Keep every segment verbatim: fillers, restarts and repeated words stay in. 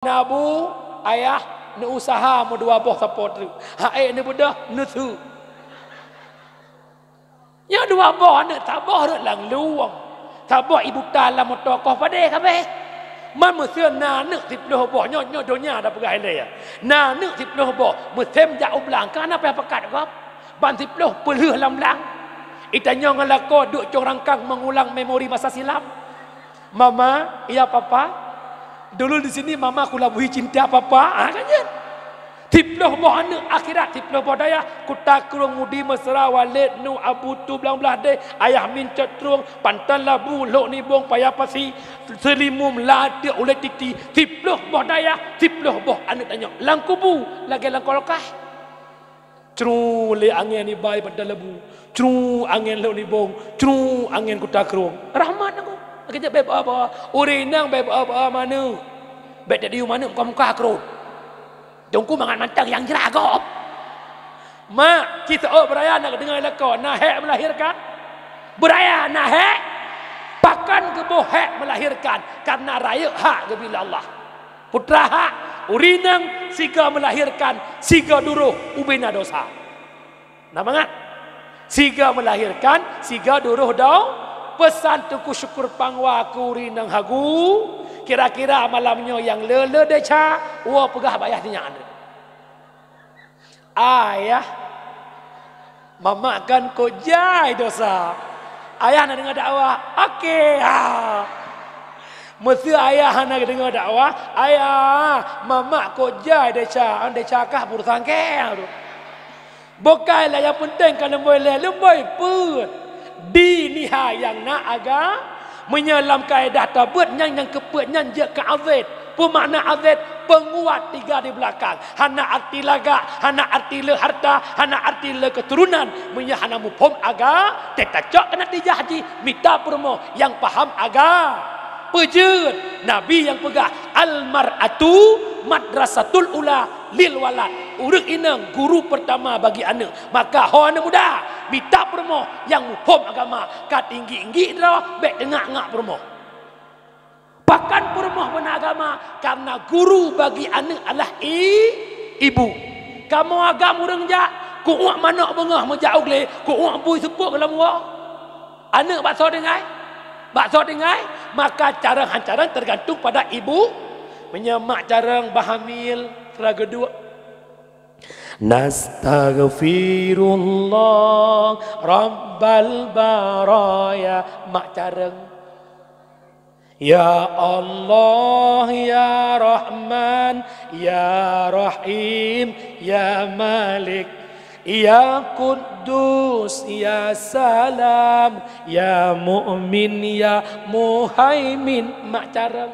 Na bu, ayah neuusaha meudua boh sapo treuk. Hak ék neubeudôh, neusu. Nyoe dua boh aneuk saboh rot lam luwong. Saboh ibu ta lam moto koh padé kabéh. Man meuseu na aneuk siplôh boh, nyoe, nyoe donya dah peugah ilée ya. Na aneuk siplôh boh, meusém jak u blang, ka na payah pakat gob. Ban siplôh peulheueh lam blang. Itanyong ngon lakoe duek cong rangkang mengulang memori masa silam. Mama, iya papa. Dulu di sini mama kulabui cinta papa. Ha, kan nyan? Siplôh boh aneuk akhirat, siplôh boh dayah. Kuta Krueng, Mudi Mesra, Waled, Nu, Abu Tu, Blang Blahdeh, Ayah Min, Cot Trueng, Panton Labu, Lhok Nibong, Paya Pasi, Seulimum, Lateuk, Ulée Titi. Siplôh boh dayah, siplôh boh aneuk tanyoe. Lam kubu, lagée lam kolkah. Cru lé angén iba i Panton Labu, cru angén Lhok Nibong, cru angén Kuta Krueng. Rahmat aku. Lagée nyan bék ba-ba. Ureueng inong bék ba-ba manök. Bék jadi manök muka-muka krueng. Teungku mangat mantong nyang jra gob. Mak, ci seuôt beuraya na geudeungoe lakoe, na hék meulahirkan? Beuraya na hék? Pakon geuboh hék meulahirkan? Karena rayeuk hak geubri lé Allah. Putra hak, ureueng inong sigoe meulahirkan, sigoe duroh ubena dosa. Na mangat? Sigoe meulahirkan, sigoe duroh do-, peusan Teungku Syukur Pangwa keu ureueng inong hagu, kira-kira malam nyoe nyang le-le desya, woe peugah bak ayah sinyak. Ayah, mamak kan kok jai dosa. Ayah na deungoe dakwah, oke, ha. Meuseu ayah hana deungoe dakwah, ayah, mamak kok jai desya, desya kah peurusan keng tu. Bukai lah nyang peunteng ka leumboi lé, leumboi peuet. Di niha nyang na aga, meunyoe lam kaedah tabeuet nyang, nyang keupeuet nyan jeuet keu azid. Peue makna azid? Penguat tiga di belakang. Hana arti lagak, hana arti le harta, hana arti le keuturonan. Meunyoe hana muphom aga, teuka cok keu natijah jih, mita peurumoh nyang paham aga. Peue jeuet? Nabi nyang peugah, "Al mar'atu madrasatul ula lil walad." Ureueng inong guru pertama bagi aneuk. Maka ho aneuk muda, mita peurumoh nyang muphom agama, ka tinggi-tinggi droe, bék teungak-ngak peurumoh. Pakon peurumoh beuna agama? Karena guru bagi aneuk adalah i-, ibu. Kamoe agam ureueng jak, kuuek manok beungoh meujak u glé, kuuek bui seupôt lam uroe. Aneuk bak soe tinggai? Bak soe tinggai? Maka carông han carông teugantung pada ibu. Meunyoe mak carông bah hamil, sira geuduek. Nastaghfirullah Rabbal baraya, mak carông. Ya Allah, ya Rahman, ya Rahim, ya Malik, ya Quddus, ya Salam, ya Mu'min, ya Muhaimin, mak carông.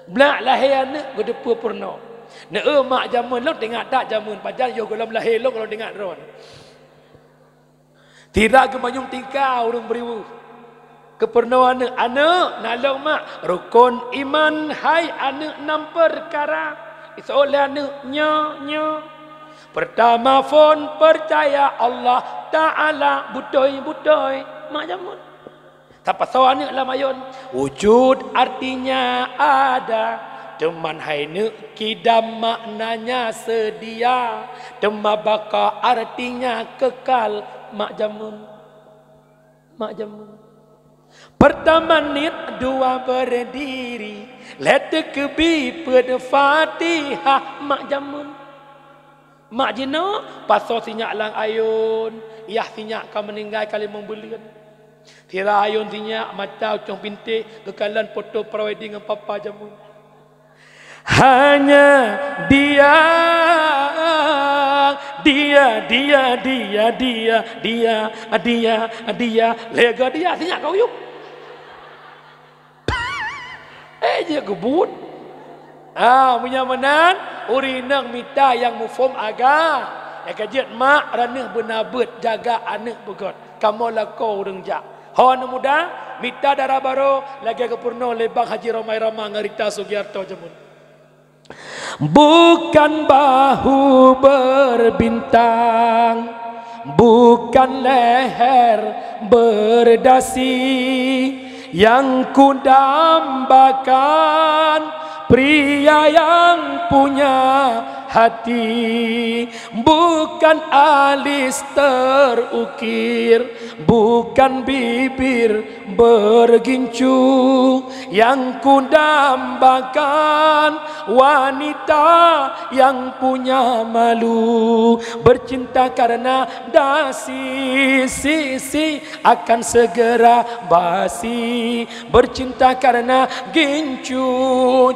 Blak lahé aneuk geuteupeu peurunoe. Neu mak jameun lôn teuingat that jameun pajan yoh gohlom lahé lôn, lôn teuingat droen. Sira geumanyum tingka ureueng beuriweuh. Geupeurunoe aneuk, aneuk na lôn mak, rukon iman hai aneuk nam peukara. Iseuôt lé aneuk, nyoe, nyoe. Peurtama phon peucaya Allah Taala, beutôi, beutôi. Mak jameun. Tapasoe aneuk lam ayôn, wujud artinya ada, teuma hai neuk kidam maknanya sedia, teuma baqa artinya kekal, mak jameun. Mak jameun. Pertama niet, dua berdiri, lhèe teukeubi peuet Fatihah, mak jameun. Mak jinoe pasoe sinyak lam ayôn, yah sinyak ka meuninggai ka limong buleuen. Sira ayôn sinyak mata ucong bintéh geukalon foto pre-wedding ngon papa jameun. Hanya dia, dia, dia, dia, dia, dia, dia, dia, lego dia sinyak ka uyueb. Eh, jeuet keu buet. Ah, meunyoe meunan, ureueng inong mita nyang muphom agam. Nyang ka jeuet mak, raneuk beuna beuet jaga aneuk beugöt. Kamoe lakoe ureueng jak. Ho aneuk muda, mita dara barô lagèe geupeurunoe lé Bang Haji Romai Rama ngon Rita Sugiarto jameun. Bukan bahu berbintang, bukan leher berdasi, Yang kudambakan pria yang punya hati, bukan alis terukir, bukan bibir bergincu. Yang kudambakan wanita yang punya malu, bercinta karena dasi, si, si, akan segera basi. Bercinta karena gincu,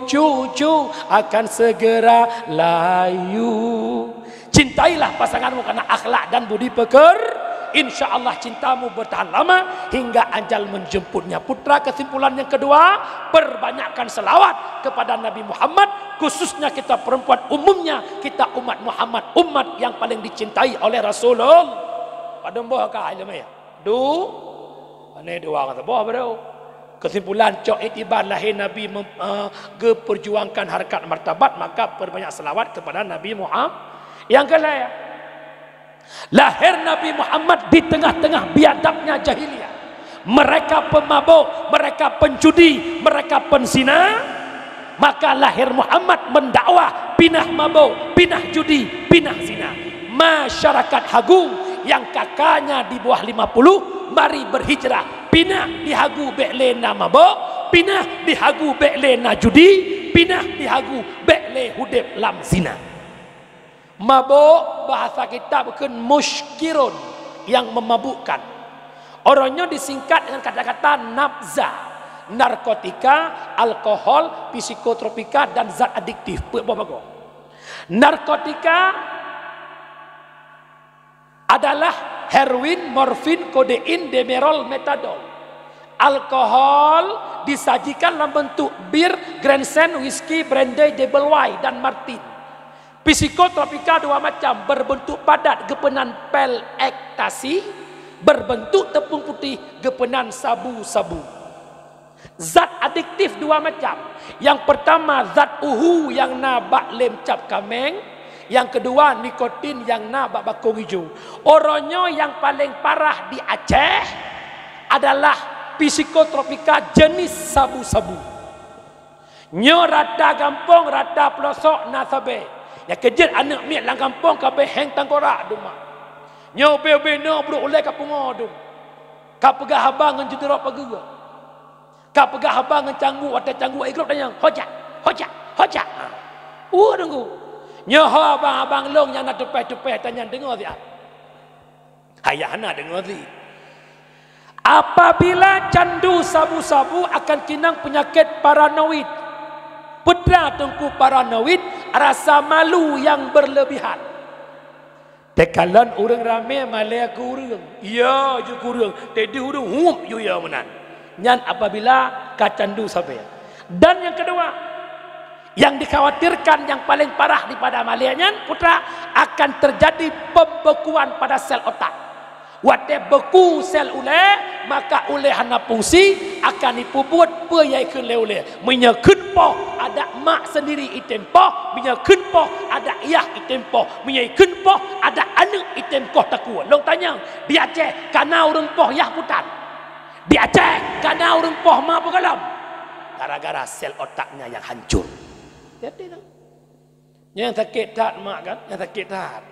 cucu akan segera layu. Cintailah pasanganmu karena akhlak dan budi peker. Insya Allah cintamu bertahan lama hingga ajal menjemputnya. Putra, kesimpulan yang kedua, perbanyakkan selawat kepada Nabi Muhammad, khususnya kita perempuan, umumnya kita umat Muhammad, umat yang paling dicintai oleh Rasulullah. Padum boh ka ilmu ya? Du, ane dua kata boh baru. Kesimpulan, cok iktibar lahir Nabi mem-, eh, geperjuangkan harkat martabat, maka perbanyak selawat kepada Nabi Muhammad. Yang kelima, lahir Nabi Muhammad di tengah-tengah biadabnya jahiliyah. Mereka pemabuk, mereka penjudi, mereka penzina. Maka lahir Muhammad mendakwah, pinah mabuk, pinah judi, pinah zina. Masyarakat Hagu nyang K K-nya di bawah lima puluh, mari berhijrah. Pinah di Hagu bék lé na mabuk, pinah di Hagu bék lé na judi, pinah di Hagu bék lé udeb lam zina. Mabuk, bahasa kitab kheun muskirun, yang memabukkan. Uroe nyoe disingkat dengan kata-kata nabza, narkotika, alkohol, psikotropika, dan zat adiktif. Peuet boh bagoe. Narkotika adalah heroin, morfin, kodein, demerol, metadol. Alkohol disajikan dalam bentuk bir, Grandstand, whisky, brandy, double wine, dan Martin. Psikotropika dua macam, berbentuk padat geupeunan pil ekstasi, berbentuk tepung putih geupeunan sabu-sabu. Zat adiktif dua macam. Yang pertama, zat uhu nyang na bak lem cap kaméng. Yang kedua, nikotin nyang na bak bakong ijo. Uroe nyoe nyang paleng parah di Aceh adalah psikotropika jenis sabu-sabu. Nyoe rata gampông, rata peulosok na sabe. Nyang keujeuet aneuk miet lam gampông ka beuheng tangkorak dum mak. Nyoe ubé-ubé noe brok ulée ka pungo dum. Ka peugah haba ngon jeudeurok pageue. Ka peugah haba ngon cangguek, watée cangguek igrôp tanyong, "Hojak, hojak, hojak." Ha. Uh, deungoe. Nyoe ho abang-abang lôn nyang na tupéh-tupéh tanyan deungoe siat. Hai, hana deungoe sit. Apabila candu sabu-sabu akan kinang penyakit paranoid. Peue teungku paranoid, rasa malu yang berlebihan. Teukalon ureuëng ramé malée keu ureuëng. Iya ju keu ureuëng, teudeh ureuëng huep ju iya meunan. Nyan apabila ka candu sabe. Dan yang kedua, yang dikhawatirkan yang paling parah daripada malée nyan, putra, akan terjadi pembekuan pada sel otak. Watée beku sel ulée, maka ulée hana fungsi, akan jipeubuet peue nyang jikheun lé ulée. Meunyoe kheun poh, adak mak sendiri item poh, meunyoe kheun poh, adak yah item poh, meunyoe kheun poh, adak aneuk item poh takue. Lôn tanyong, di Aceh ka na ureuëng poh yah butan? Di Aceh ka na ureuëng poh ma beugohlom? Gara-gara sel otaknya yang hancur. Jadi, nyang sakét that mak kan, nyang sakét that.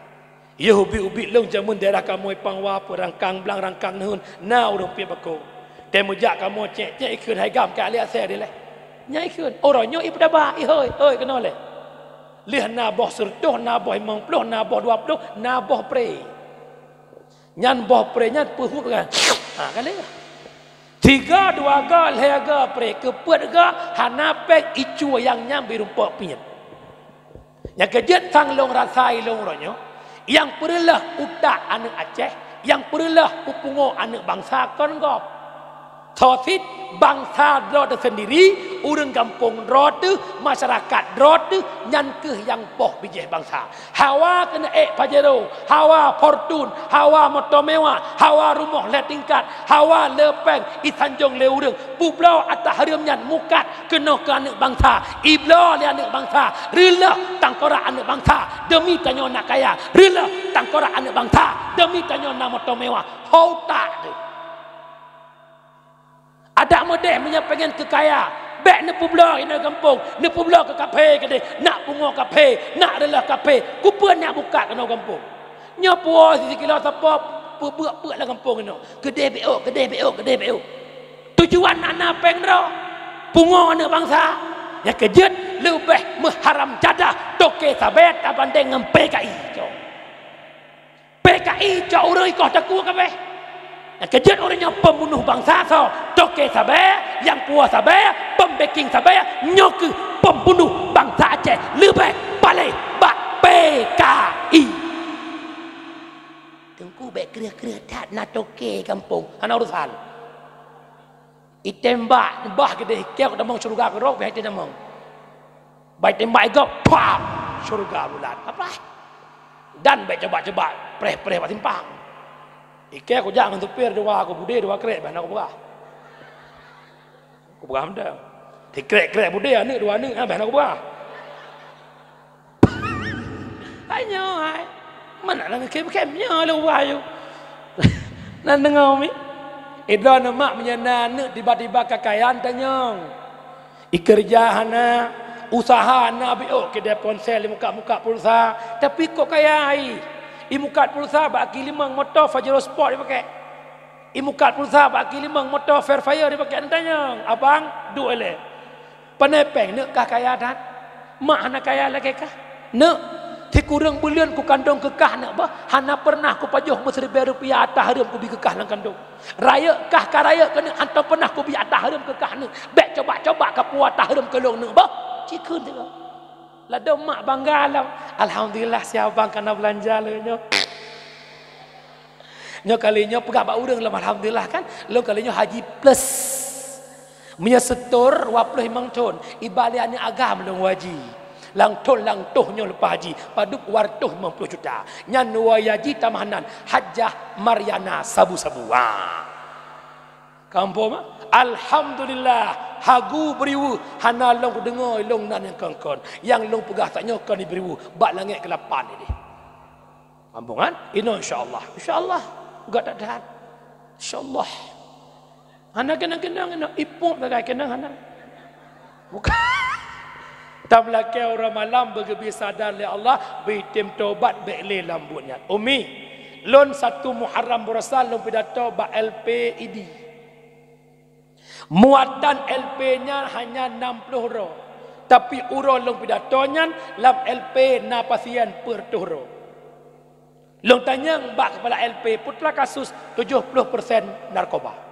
Yoh ubit-ubit lôn jameun daerah kamoe Pangwa, Peurangkang Blang, Rangkang Neuheun, na ureuëng piep bakong. Tée meujak kamoe cék-cék ikheun hai gam ka alek asée dilée. Nyan ikheun, uroe nyoe ipeudaba, ihôi, hôi keunoe lé. Lheueh na boh sireutôh, na boh limong ploh, na boh dua ploh, na boh pré. Nyan boh pré nyan peuhup kan. Ha, kan lé. Tiga, dua ga, lhée ga pré, keupeuet ga, hana péng icue nyang nyan birumpok piet. Nyang keujeuet sang lôn rasa ilôn uroe nyoe, nyang peureuloh utak aneuk Aceh, nyang peureuloh peupungo aneuk bansa kon gob. Soe cit bansa droe teuh sendiri, ureuëng gampông droe teuh, masyarakat droe teuh, nyan kheueh nyang poh bijéh bansa. Hawa keuneuk ék Pajero, hawa Fortune, hawa moto mewah, hawa rumoh lhée tingkat, hawa le péng isanjong lé ureuëng, peubloe ata hareuem nyan mukat keunoe keu aneuk bansa, ibloe lé aneuk bansa, reuloh tangkorak aneuk bansa deumi tanyoe na kaya, reuloh tangkorak aneuk bansa deumi tanyoe na moto mewah. Ho utak teuh. Dak meudeh meunyoe pengen keu kaya, bèk neupeubloe inoe gampông, neupeubloe keu kaphé keudeh, nak pungo kaphé, nak reuloh kaphé, kupeue nak buka keunoe gampông. Nyoe puwoe sikilo sapo peubeuk-beuk lam gampông inoe. Keudeh bèk ôk, keudeh bèk ôk, keudeh bèk ôk. Tujuan nak na péng droe, pungo aneuk bansa. Nyang keujeuet leubeh meuharam jadah toke sabe tabandeng ngon P K I. Cok. P K I cok ureuëng ikoh takue kabeh. Nyang keujeuet ureuëng nyoe pembunuh bansa soe, toke sabe, nyang puwoe sabe, pembeking sabe, nyoe keuh pembunuh bansa Aceh leubeh paléh bak P K I. Teungku bèk kreueh-kreueh that na toke gampông, hana urusan. Itembak, bah keudeh, ikeu tamong syeuruga keudroe, bèk itamong. Bai tembak igop, pam! Syeuruga bulat. Apa? Dan bèk coba-coba preh-preh bak simpang. Ikeu kujak ngon supir dua, ku budé dua krek, bah na kupeugah. Kupeugah mantong. Tikrek-krek budé aneuk dua aneuk, bah na kupeugah. Hai nyoe hai. Mana lagèe kem-kem nyoe lé ubayu. Nan deungoe mi. Idroe neumak meunyoe na aneuk tiba-tiba kakayan tanyong. Ikeureuja hana, usaha hana, biôh keudè ponsel imukat-mukat pulsa, tapi kok kaya ai. Imukat pulsa bak aki limong moto Pajero Sport ipakè. Imukat pulsa bak aki limong moto Fair Fire ipakè. Neutanyong, "Abang, duek ilèe. Pane péng neuk kah kaya that? Mak hana kaya lagèe kah? Neuk, sikureueng buleuen kukandong keu kah neuk bah, hana pernah kupajoh meusiribèe rupiah ata hareuem kubi keu kah lam kandong." Rayeuk kah ka rayeuk keuneuk, hántom peunah kubi ata hareuem keu kah neuk. Bèk coba-coba kapuwoe ata hareuem keu lôn neuk bah. Cikheun sigoe. Ladôm mak bangga lom. Alhamdulillah, si abang ka na beulanja lôn nyoe. Nyoe kali nyoe peugah bak ureueng lom, alhamdulillah kan. Lôn kali nyoe haji plus. Meunyoe setor dua ploh limong thon, iba lé aneuk agam lôn haji. Lam thon lam toh nyoe leupah haji, padub dua ratus limong ploh juta. Nyan woe haji tamah nan Hajjah Mariana Sabu-Sabu. Wah. Kampung mah, alhamdulillah, hagu beuriweuh hana lôn kudeungoe lôn nan nyang kon-kon. Nyang lôn peugah tanyoe kon beuriweuh, bak langèt keulapan idéh. Kampung kan? Inoe insya Allah. Insya Allah. Gak that-that. Insya Allah. Hana keunong-keunong inoe, ipok sagai keunong hana. Bukan. Tameulakèe uroe malam beugeubri sadar lé Allah, beutem tobat bèk lé lam buet nyan. Umi, lôn satu Muharram baroesa lôn pidato bak L P Idi. Muatan L P nyan hanya nam ploh droe. Tapi uroe lôn pidato nyan lam L P na pasien peuet reutôh droe. Lôn tanyong bak keupala L P, peue teuma kasus tujoh ploh persen narkoba.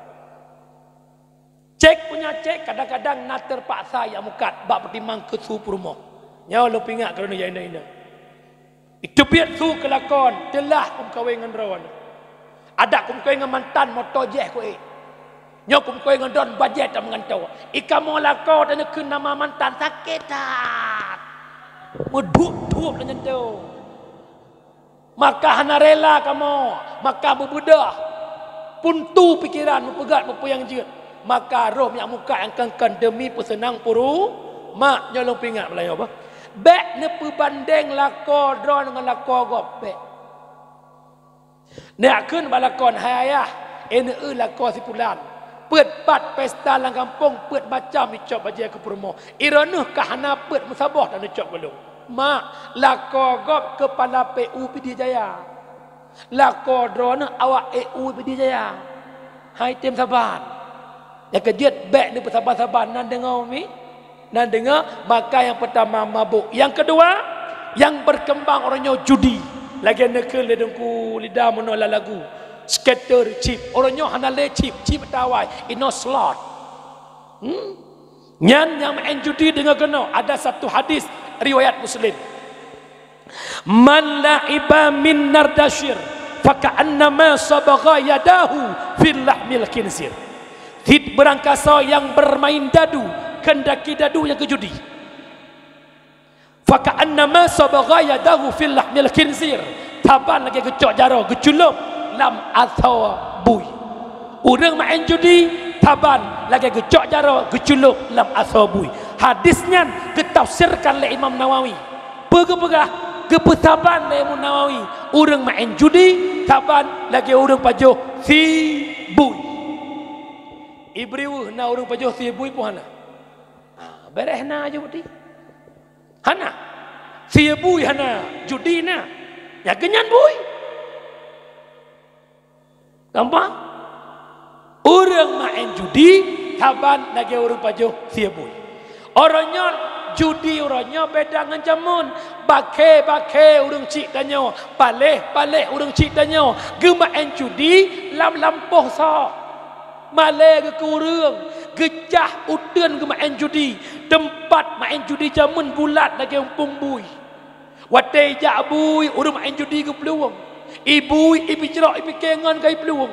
Cèk punya cèk, kadang-kadang na teupaksa jak mukat bak peutimang keu su peurumoh. Nyoe lôn peuingat keu droeneuh nyang inong-inong. Iteubiet su keu lakoe, teulah kumeukawen ngon droeneuh. Adak kumeukawen ngon mantan, moto jih kuék. Nyoe kumeukawen ngon droeneuh, bajèe tameungantoe. Ikamoe lakoe taneukheun nama mantan, sakét that. Meuduek-duek lagèe nyan tu. Maka hana rela kamoe, maka beubeudôh, peuntu pikeran, meupeugah peue nyang jeuet. Maka roh miyak mukat nyang kon-kon deumi peuseunang puru-, mak, nyoe lôn peuingat bak tanyoe bah. Bèk neupeubandeng lakoe droe ngon lakoe gob, bèk. Neukheun bak lakoe, "Hai ayah, eh, neueu lakoe si pulan. Peuet pat pesta lam gampông, peuet macam icok bajèe keu peurumoh. Droeneuh ka hana peuet meusaboh taneucok keu lôn." Mak, lakoe gob keupala P U Pidie Jaya. Lakoe droeneuh awak E U Pidie Jaya. Hai tem saban. Nyang keujeuet bèk neupeusaban-saban, nan deungoe mi? Nan deungoe, maka nyang peutama mabök. Nyang keudua, nyang beukeumbang uroe nyoe judi. Lagèe neukheun lé Teungku Lida meunoe lam lagu. Scatter chip. Uroe nyoe hana lé chip, chip tawai. Inoe slot. Hmm? Nyan nyang meu'en judi deungoe keunoe, ada satu hadis riwayat Muslim. "Man la'iba min nardashir, faka'annama sabagha yadahu fil lahmil khinzir." Cit beurangkasoe nyang beurmain dadu, keundaki dadu nyang keujudi. "Faka'annama sabagha yadahu fil lahmil khinzir." Saban lagèe geucok jaroe geuculop lam asoe bui. Ureueng meu'en judi, saban lagèe geucok jaroe geuculop lam asoe bui. Hadis nyan geutafsirkan lé Imam Nawawi. Peue geupeugah? Geupeusaban lé Imam Nawawi, ureueng meu'en judi, saban lagèe ureueng pajoh si bui. Ibriweuh na ureuëng pajoh sie bui pun hana. Ha, bereh na judi. Hana. Sie bui hana, judi na. Nyang keunyan bui. Gampang? Ureuëng maén judi saban lagée ureuëng pajoh sie bui. Uroe nyoe judi uroe nyoe beda ngon jameun. Bakée-bakée ureuëng chik tanyoe, paléh-paléh ureuëng chik tanyoe geumaén judi lam lampôh soe. Malée geukeureueng, geucah uteuen geumaén judi. Teumpat maén judi jameun bulat lagée umpung bui. Watée ijak bui, ureuëng maén judi geuplueng. Ibui, ibijrok, ibikée ngon ka iplueng.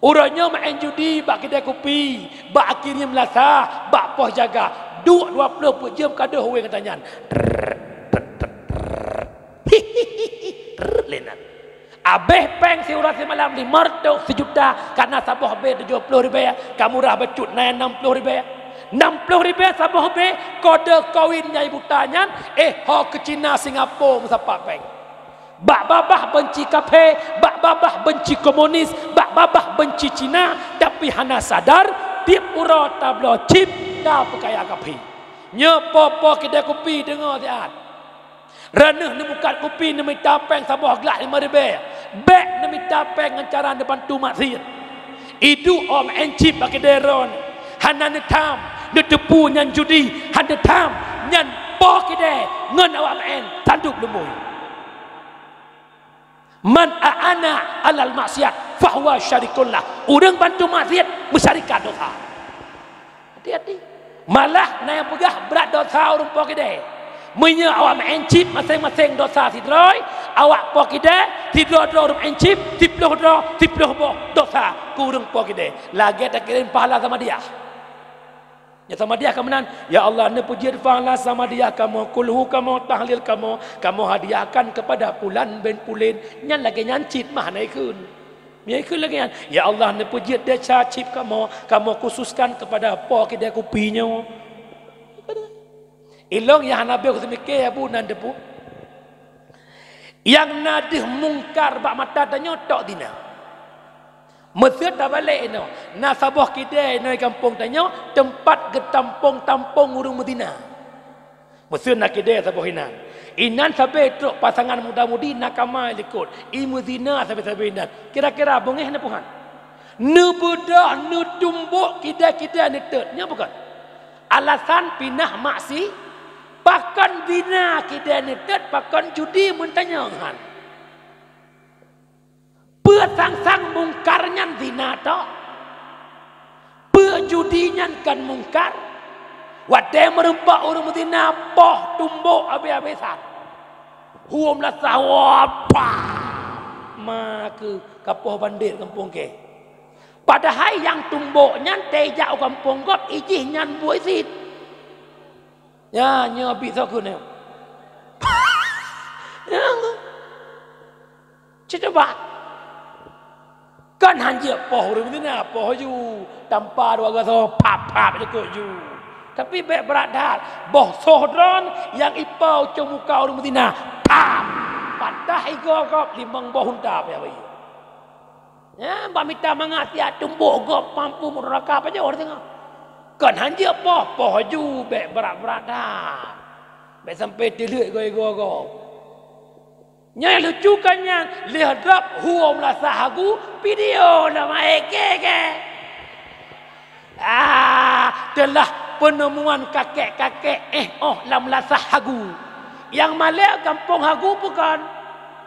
Uroe nyoe maén judi bak kidai kupi, bak akhé riem lasa, bak poh jaga. Duek dua ploh peuet jeuem ka deuh wéng gata nyan. Trrrr, trrrr, trrrr. Trrrr, lé nan. Abéh péng siuroe simalam lima reutôh, sijuta, karena saboh bé tujoh ploh ribée, ka murah bacut na nam ploh ribée. Nam ploh ribée saboh bé, kode koin nyang ibuta nyan, éh, ho keu Cina Singapura meusapat péng. Bak babah beunci kafé, bak babah beunci komunis, bak babah beunci Cina, tapi hana sadar, tieb uroe tabloe chip, tapeukaya kafé. Nyoe po-po kidai kupi deungoe siat. Reuneueh neubukat kupi neumita péng saboh glah limong ribée. Bék neumita péng ngon cara neubantu maksiet. Iduek awak maén chip bak kidai droeneuh. Hana neutham, neuteupeue nyan judi, hana neutham, nyan po kidai ngon awak maén tandub lumboi. Man a'ana alal maksiat fahuwa syarikun lah. Ureuëng bantu maksiet meusyarikat dosa. Hati-hati. Malah na nyang peugah brat dosa ureuëng po kidai. Meunyoe awak maén chip maséng-maséng dosa sidroe, awak po kidai sidroe-droe ureuëng maén chip, siploh droe, siploh boh dosa keu ureuëng po kidai. Lagée takirém pahala Samadiyah. Nyang Samadiyah ka meunan, "Ya Allah, neupeujeuet pahala Samadiyah kamoe, kulhu kamoe, tahlil kamoe, kamoe hadiahkan kepada pulan bin pulan." Nyan lagée nyan cit mah na ikheun. Meunyoe ikheun lagée nyan, "Ya Allah, neupeujeuet desya chip kamoe, kamoe khususkan kepada po kidai kupi nyoe." Ilong nyang hana beuh kuteumike, ya bu, nan debu. Nyang na deuh mungkar bak mata tanyoe tok zina. Meuseu tabalek inoe, na saboh kidai inoe gampông tanyoe teumpat geutampong-tampong ureuëng meuzina. Meuseu na kidai saboh inan. Inan sabe trok pasangan muda-mudi na kama likot, i meuzina sabe-sabe inan. Kira-kira beungéh na puhan. Neubeudoh neutumbok kidai-kidai neutot, nyoe bukan? Alasan pinah maksi, pakon zina kidai neutot, pakon judi meutanyong han. Peue sang-sang mungkar nyan zina tok? Peue judi nyan kon mungkar? Watée meurumpok ureuëng meuzina poh tumbok abéh-abésan. Huom lasah, wah, pah! Makeu kapoh bandét gampông kée. Padahai nyang tumbok nyan teuh jak u gampông gob ijih nyan buet sit. Nya, nyoe bit soe keuneuk. Nyang. Cit cuba. Kan hanjeuet poh ureuëng meuzina, poh ju. Tampa dua gasoe, pap-pap likot ju. Tapi bék brat that. Boh soh droen nyang ipa ucong muka ureuëng meuzina. Pap! Patah igoe gob limong boh unta payah bayeue. Nyan bak mita mangat siat tumbok gob mampu meuraka pajoh teungoh. Kon hanjeuet poh, poh ju bék brat-brat that. Bék sampai teulheuek igoe-igoe gob. Nyang lucu kan nyan, lheueh drob huom lasah hagu, video na maé gé-gé. Ah, teulah peuneumoan kakek-kakek éh óh lam lasah hagu. Nyang malée gampông hagu bukon?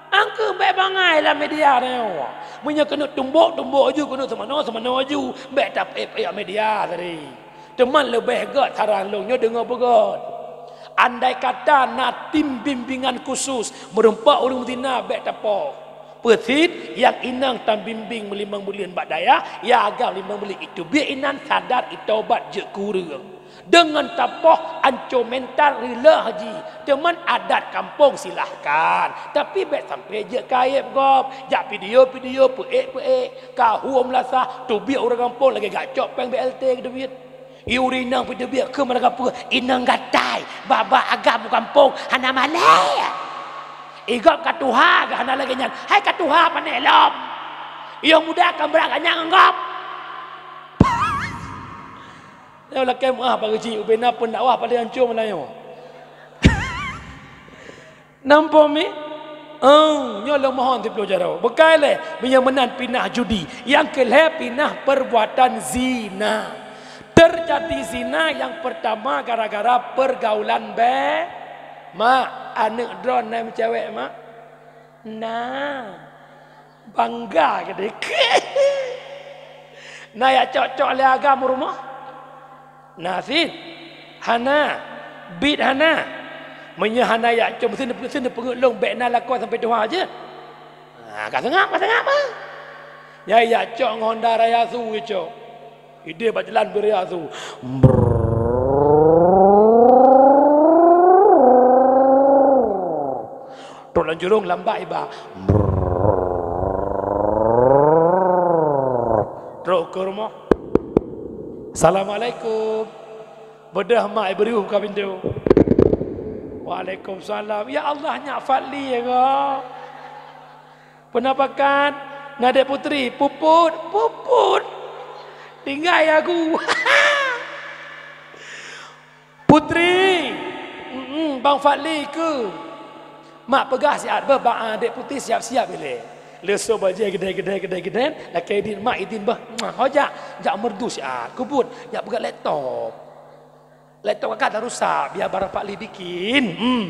Angkeu bék bangai lam media nyoe. Meunyoe keuneuk tumbok, tumbok aju, keuneuk seumanoe, seumanoe aju. Bék tapeuék-ék media tadi. Teuma leubeh gét saran lôn nyoe deungoe beugét. Andai kata na tim bimbingan khusus, meurumpok ureuëng zina bék tapoh. Peusit nyang inong tambimbing meulimong buleuen bak dayah, ya agam limong buleuen, itu biet inan sadar itobat jeuet keu ureuëng. Deungon tapoh anco mental reuloh jih, teuma adat kampong silahkan, tapi bék sampai jeuet keu aéb gob, jak video-video peuék-peuék, ka huom lasah, teubiet ureuëng kampong lagée gak cok péng B L T keuteubiet. I ureuëng inong pih teubiet keu meuraka peue, inong gatai, babah agam u kampong hana malée. I gob ka tuha geuh hana lagée nyan, hai ka tuha panéh lom. Yoh muda ka brat ganyang ngon gob. Nyoe lakée meu'ah bak geuchik ubena peudakwah paléng ancô Meulayu. Nampak mi? Oh, nyoe lôn mohon siplôh jaroe. Beukai lé, meunyoe meunan pinah judi. Nyang keu lhée pinah perbuatan zina. Terjadi zina nyang pertama gara-gara pergaulan bée. Mak, aneuk droe na meucewek, Mak? Na. Bangga keudeh. Na jak cok-cok lé agam u rumoh? Na cit. Hana. Bit hana. Meunyoe hana jak cok, meusti neupeungét lôn bék na lakoe sampoe tuha jeuet. Ha, ka seungab, ka seungab, ah. Nyang jak cok ngon Honda Raya su cok. Idéh bak jalan beu Raya su. Trok lam jurông lambat iba. Trok keu rumoh. Assalamualaikum. Beudôh mak ibriuh buka pintoe. Waalaikumsalam. Ya Allah, nyak Fadli ya ko. Peue na pakat? Na Dek Putri. Puput, puput. Tinggai aku. Putri. Mm-mm, Bang Fadli keu. Mak peugah siat beuh bak, ah, Dek Putri siap-siap ilée. Leusok bajée geudeh-geudeh, geudeh-geudeh, lakée idin mak idin beuh. Muah, ho jak, jak merdu siat. Kubut, jak peugah laptop. Laptop kakak dah rusak, biar Bang Fadli bikin. Hmm.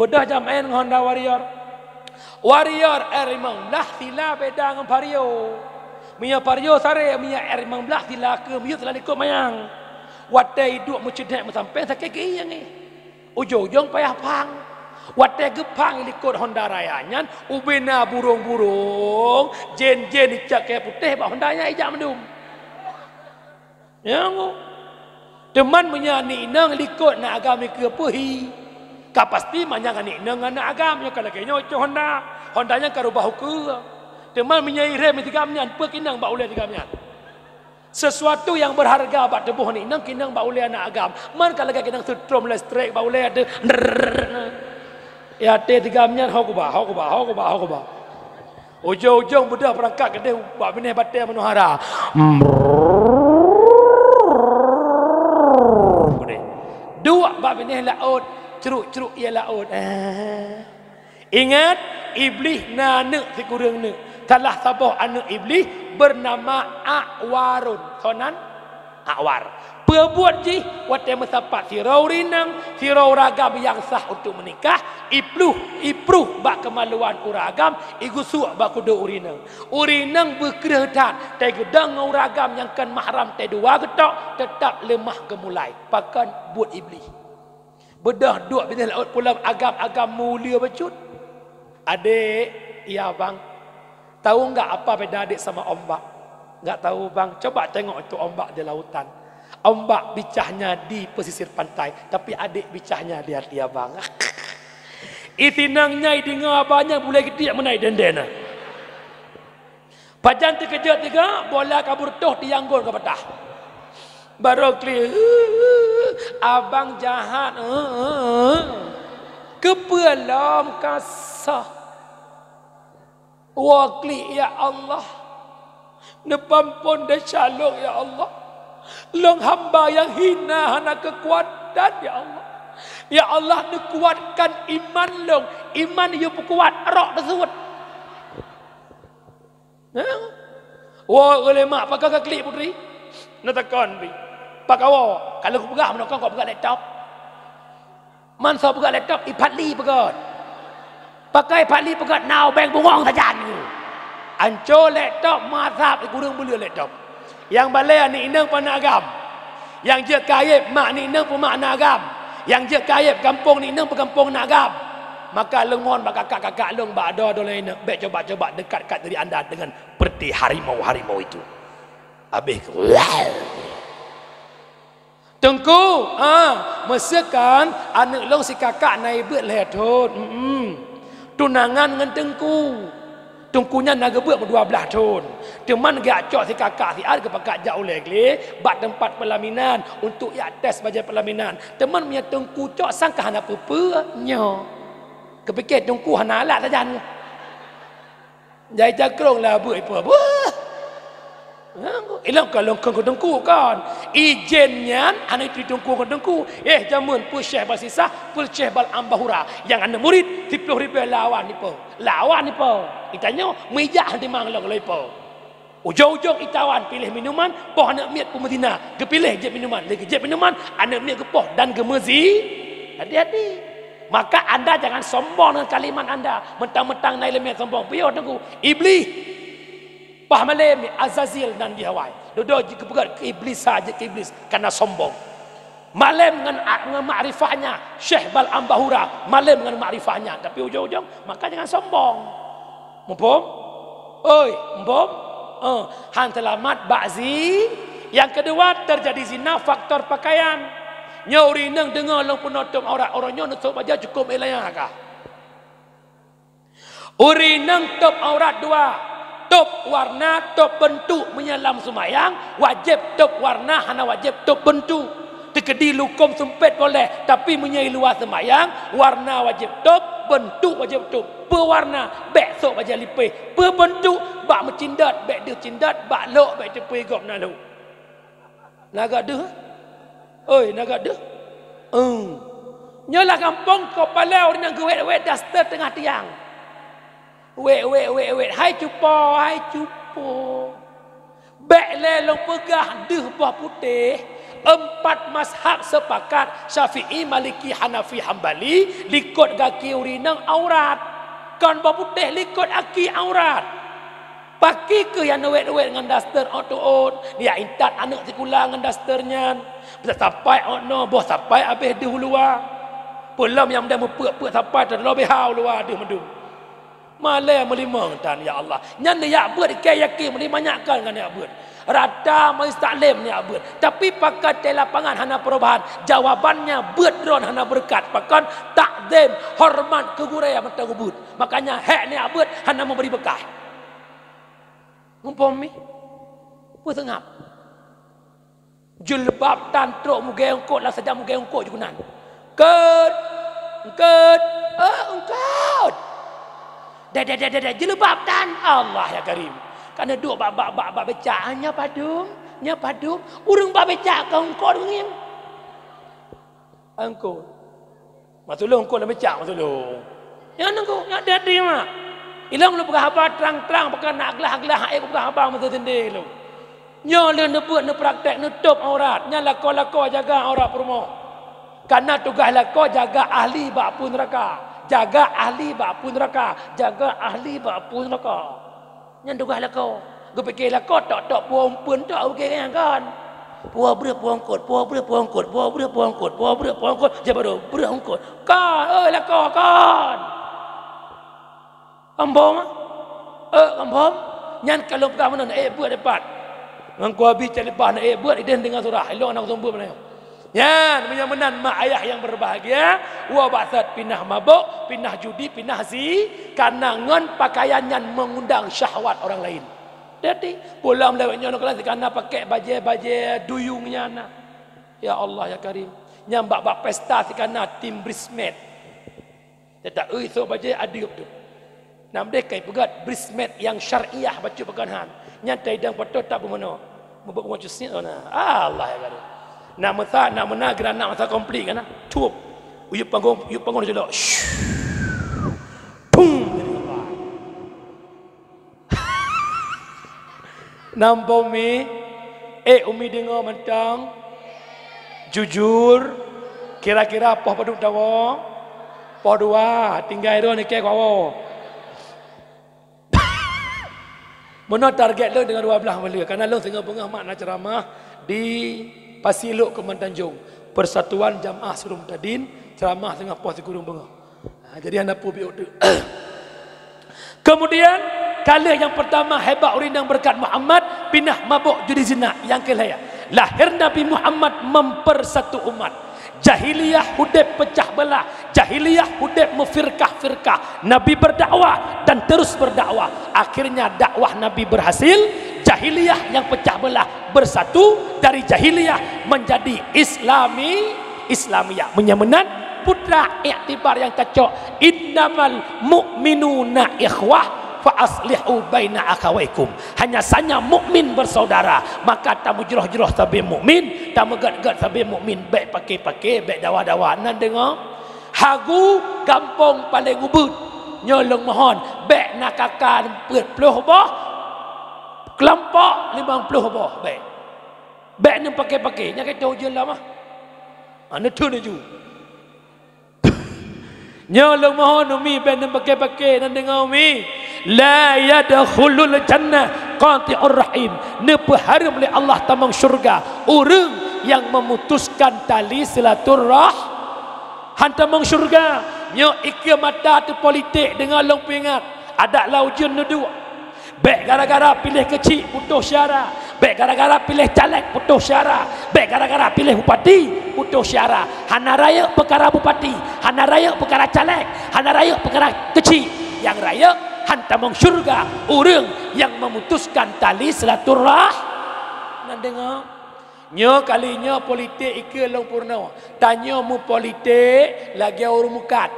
Beudôh jak maén ngon Honda Warrior. Warrior R lima belas sila beda ngon Vario. Meunyoe Vario saré, meunyoe R lima belas sila keu miyueb sila likot manyang. Watée iduek meuceudet meusampéng sakét geuieng eh. Ujong-ujong payah phang. Watée geuphang likot Honda Raya nyan, ubena burong-burong, jen-jen icak kayée putéh bak Honda nyan ijak mandum. Nyang. Teuma meunyoe aneuk inong likot na agam ikeue peuhi, ka pasti manyang aneuk inong ngon aneuk agam nyoe ka lagée nyoe cok Honda. Honda nyan ka rubah ukeue. Teuma meunyoe irém tigam nyan, peue kinong bak ulée tigam nyan? Sesuatu nyang berharga bak tuboh aneuk inong kinong bak ulée aneuk agam. Man ka lagée kinong seutrom listrik bak ulée ateueh. Ya até tigam nyan ho kuba, ho kuba, ho kuba, ho kuba. Ujong-ujong beudôh peurangkat keudeh bak binéh batée meunohara. Duek bak binéh laôt, cruk-cruk ié laôt. Ah. Ingat, Iblih na aneuk sikureueng neuk. Salah saboh aneuk Iblih beunama Akwarun. Soe nan? Akwar. Peue buet jih watée meusapat sidroe ureuëng inong, sidroe ureuëng agam nyang sah untuk meunikah, ipluh, ipruh bak keumaluan ureuëng agam, igusok bak kudôk ureuëng inong. Ureuëng inong beukreueh that, teugeudong ngon ureuëng agam nyang kon mahram teudua geutok, teutap leumah geumulai. Pakon? Buet Iblih. Beudôh duek binéh laôt pulang agam-agam mulia bacut. Adék, iya bang, tahu enggak apa beda adék sama ombak? Enggak tahu bang, coba tengok itu ombak di lautan. Ombak bicahnya di pesisir pantai, tapi adék bicahnya di hati abang. Itinang nyai deungoe abang nyan bulai geudiek meunan idendena. Pajan teukeujot tiga, bola ka beureutoh tiang gol ka patah. Barô klik, "Abang jahat, eh, eh, eh. Keupeue lom ka soh?" Woe klik, "Ya Allah, neupampon desya lôn, ya Allah. Lôn hamba nyang hina, hana keukuatan, ya Allah. Ya Allah, neukuatkan iman lôn." Iman yue peukuat, rok teusuet. Hah? Woe lé mak, "Pakon ka klik, Putri?" Neutakon pi. "Pakon woe?" "Kalau kupeugah meunoe kon kok peugah laptop." "Man soe peugah laptop?" "I Fadli peugah." "Pakon I Fadli peugah, na ubeng bungong sajan." Anco laptop, mazhab, ureuëng beuleueh laptop. Nyang balée aneuk inong peuaneuk agam. Nyang jeuet kayép mak aneuk inong peumak aneuk agam. Nyang jeuet kayép gampông aneuk inong peugampông aneuk agam. Maka lôn mohon bak kakak-kakak lôn, bak adoe-adoe lôn inong, bék coba-coba dekat-dekat diri anda dengan seperti harimau-harimau itu. Habéh keu, Teungku, ah, meuseukan aneuk lôn sikakak na ibeuet lhée thon. Mm-mm. Tunangan ngon Teungku. Teungku nyan na geubeuet meudua blaih thon. Teuma geujak cok sikakak siat geupakat jak ulée glé bak teumpat peulaminan untuk jak tes bajée peulaminan. Teuma meunyoe Teungku cok sang ka hana peue-peue nyoe. Geupike Teungku hana alat sajan. Jai jakrong lah beuet ipeue. Beuh! Ilong ka lôn kheun keu teungku kon. Ijen nyan hana jituri teungku keu teungku. Eh, jameun peue Syekh Balsisah, peue Syekh Bal Ambahura. Nyang aneuk murit siplôh ribèe lawan ipo. Lawan ipo. Itanyoe meujak hana timang lôn lôn ipo. Ujong-ujong itawan piléh minuman, poh aneuk miet peumeuzina. Geupiléh jép minuman, lé jép minuman, aneuk miet geupoh dan geumeuzi. Hati-hati. Maka anda jangan sombong dengan kalimat anda. Mentang-mentang na ileumèe sombong. Piôh teungku. Iblih. Paih malém Azazil nan jih awai. Dudoe jeuet geupeugah keu Iblis, sa jeuet keu Iblis, karena sombong. Malém ngon a-, ngon makrifahnya, Syekh Bal Ambahura, malém ngon makrifahnya. Tapi ujong-ujong, maka jangan sombong. Muphom? Oi, muphom? Eh, han seulamat bak zi-, nyang keudua, terjadi zina faktor pakaian. Nyoe ureueng inong deungoe lôn peunoh tôb aurat, uroe nyoe neusôk bajèe cukôp ilaya kah? Ureueng inong tôb aurat dua, tôb warna, tôb beuntuk. Meunyoe lam seumayang, wajéb tôb warna, hana wajéb tôb beuntuk. Teukeudi lukôm seumpét boleh, tapi meunyoe i luwa seumayang, warna wajéb tôb, beuntuk wajéb tôb. Peue warna, bèk sôk bajèe lipéh. Peue beuntuk, bak meucindot, bèk deuh cindot, bak lhôk, bèk teupeu gob na lhôk. Na gak deuh? Oi, na gak deuh? Eung. Nyoe lam gampông, kok palai ureueng nyang geuwét-wét daster teungoh tiang. Wét, wét, wét, wét. Hai cupo, hai cupo. Bèk lé lôn peugah deuh boh putéh. Empat mazhab sepakat, Syafi'i, Maliki, Hanafi, Hambali, likot gaki ureueng inong aurat. Kon boh putéh likot gaki aurat. Pakri keuh nyang neuwét-wét ngon daster ôt-ôt, neujak intat aneuk sikula ngon daster nyan. Boh sapai ôt noe, boh sapai abéh deuh u luwa. Peulom nyang meudan meupeuk-peuk sapai teudroe B H u luwa deuh mandum. Malèe meulimong tan, ya Allah. Nyan neujak beuet, keu yakin meulimong nyak kon ngon neujak beuet. Rata majlis taklim neujak beuet. Tapi pakon di lapangan hana perubahan. Jawabannya beuet droen hana beureukat. Pakon? Takzim, horeumat keu gurèe mantong ubit. Makanya hék neujak beuet hana meubri beukah. Muphom mi? Peue seungab? Jilbab tan trok meugèe eungkôt, lam sajan meugèe eungkôt jih keunan. Eungkôt! Eungkôt! Eh, eungkôt! Deh, deh, deh, deh, deh, jilbab tan! Allah ya Karim! Ka neuduek bak, bak, bak, bak becak, "Ah, nyoe padum? Nyoe padum?" Ureueng bak becak ka eungkôt ngieng. Eungkôt. Masulông eungkôt lam becak, masulông. Nyan eungkôt, nyan dadi mak. Ilông lôn peugah haba trang-trang, pakon na glah-glah, ék peugah haba meuteuseundi lôn. Nyoe lheueh neubeuet, neupraktek, neutôb aurat. Nyan lakoe-lakoe jaga aurat peurumoh. Karena tugaih lakoe jaga ahli bak apui neuraka. Jaga ahli bak apui neuraka. Jaga ahli bak apui neuraka. Nyan tugaih lakoe. Geupiké lakoe tok-tok puwoe umpeuen tok, geupiké nyan kon. Puwoe breueh puwoe eungkôt, puwoe breueh puwoe eungkôt, puwoe breueh puwoe eungkôt, puwoe breueh puwoe eungkôt, jeuet baroe breueh eungkôt. Kon, oi lakoe, kon! Kambom? Eh, kambom? Nyan ka lôn peugah meunan, ék beuet dipat. Ngon kuabi calipat, ék beuet, ideh deungon surah. Ilông aneuk seumeubeuet meunan. Nyan, meunyoe meunan mak ayah nyang berbahagia, wa bak that pinah mabök, pinah judi, pinah zi, karena ngon pakaian nyan mengundang syahwat orang lain. Jadi, pulang lewat nyoe, nyoe keunan sikana pakai bajèe-bajèe duyung nyan na. Ya Allah, ya Karim. Nyan bak-bak pesta sikana tim bridesmaid. Teutap, ui, sôk bajèe adeueb tu. Nam deh kai peugah bridesmaid nyang syariah bacut pakon han. Nyan taidang foto tak peumono. Meubuet bungoh cusit na. Allah ya baru. Nak meusa, nak meuna geuranak masa komplit kan? Cup. Uyup panggung, uyup panggung culok. Shh. Pum. Nampak umi? Eh, umi deungoe mantong? Jujur? Kira-kira poh padum tawoe? Poh dua, tinggai droe nike kuwoe. Meunoe target lôn deungon dua blaih meuleu, karena lôn singoh beungoh mak na ceramah di Pasilok Keuman Tanjong, Persatuan Jamaah Seuleuroh Murtadin, ceramah singoh poh sikureueng beungoh. Ha, jadi hana peue biôk teuk. Kemudian, ka lheueh nyang peurtama hebat ureueng nyang beureukat Muhammad, pinah mabök judi zina, nyang keu lhèe. Lahir Nabi Muhammad mempersatu umat. Jahiliyah udeb peucah beulah, jahiliyah udeb meufirkah-firkah. Nabi berdakwah dan terus berdakwah. Akhirnya dakwah Nabi berhasil, jahiliyah nyang peucah beulah bersatu, dari jahiliyah menjadi Islami, Islamiyah. Meunyoe meunan, putra iktibar nyang tacok, "Innamal mu'minuna ikhwah." Fa aslihu baina akhawaikum. Hanya saja mukmin bersaudara, maka tameujroh-jroh sabe mukmin, tameugét-gét sabe mukmin, bék paké-paké, bék dawa-dawa. Na deungoe? Hagu gampông paleng ubit. Nyoe lôn mohon, bék na K K peuet ploh boh, keulompok limong ploh boh, bék. Bék neupaké-paké, nyan ka teuh ujeuen lom ah. Ah, neutheun laju. Nyoe lôn mohon umi bék neupaké-paké, na deungoe umi. La yadkhulul jannah qati'ur rahim. Neupeuhareuem lé Allah tamong syurga ureuëng nyang memutuskan tali silaturrah-, han tamong syurga. Nyoe ikeue mata teupolitik, deungoe lôn peuingat. Adak lam ujeuen neuduek. Bék gara-gara piléh keuchik putôh syara. Bék gara-gara piléh caleg putôh syara. Bék gara-gara piléh bupati putôh syara. Hana rayeuk peukara bupati, hana rayeuk peukara caleg, hana rayeuk peukara keuchik. Nyang rayeuk han tamong syurga ureuëng nyang memutuskan tali silaturrah-, na deungoe? Nyoe kali nyoe politik ikeue lôn peurunoe. Tanyoe meupolitik lagée ureuëng mukat.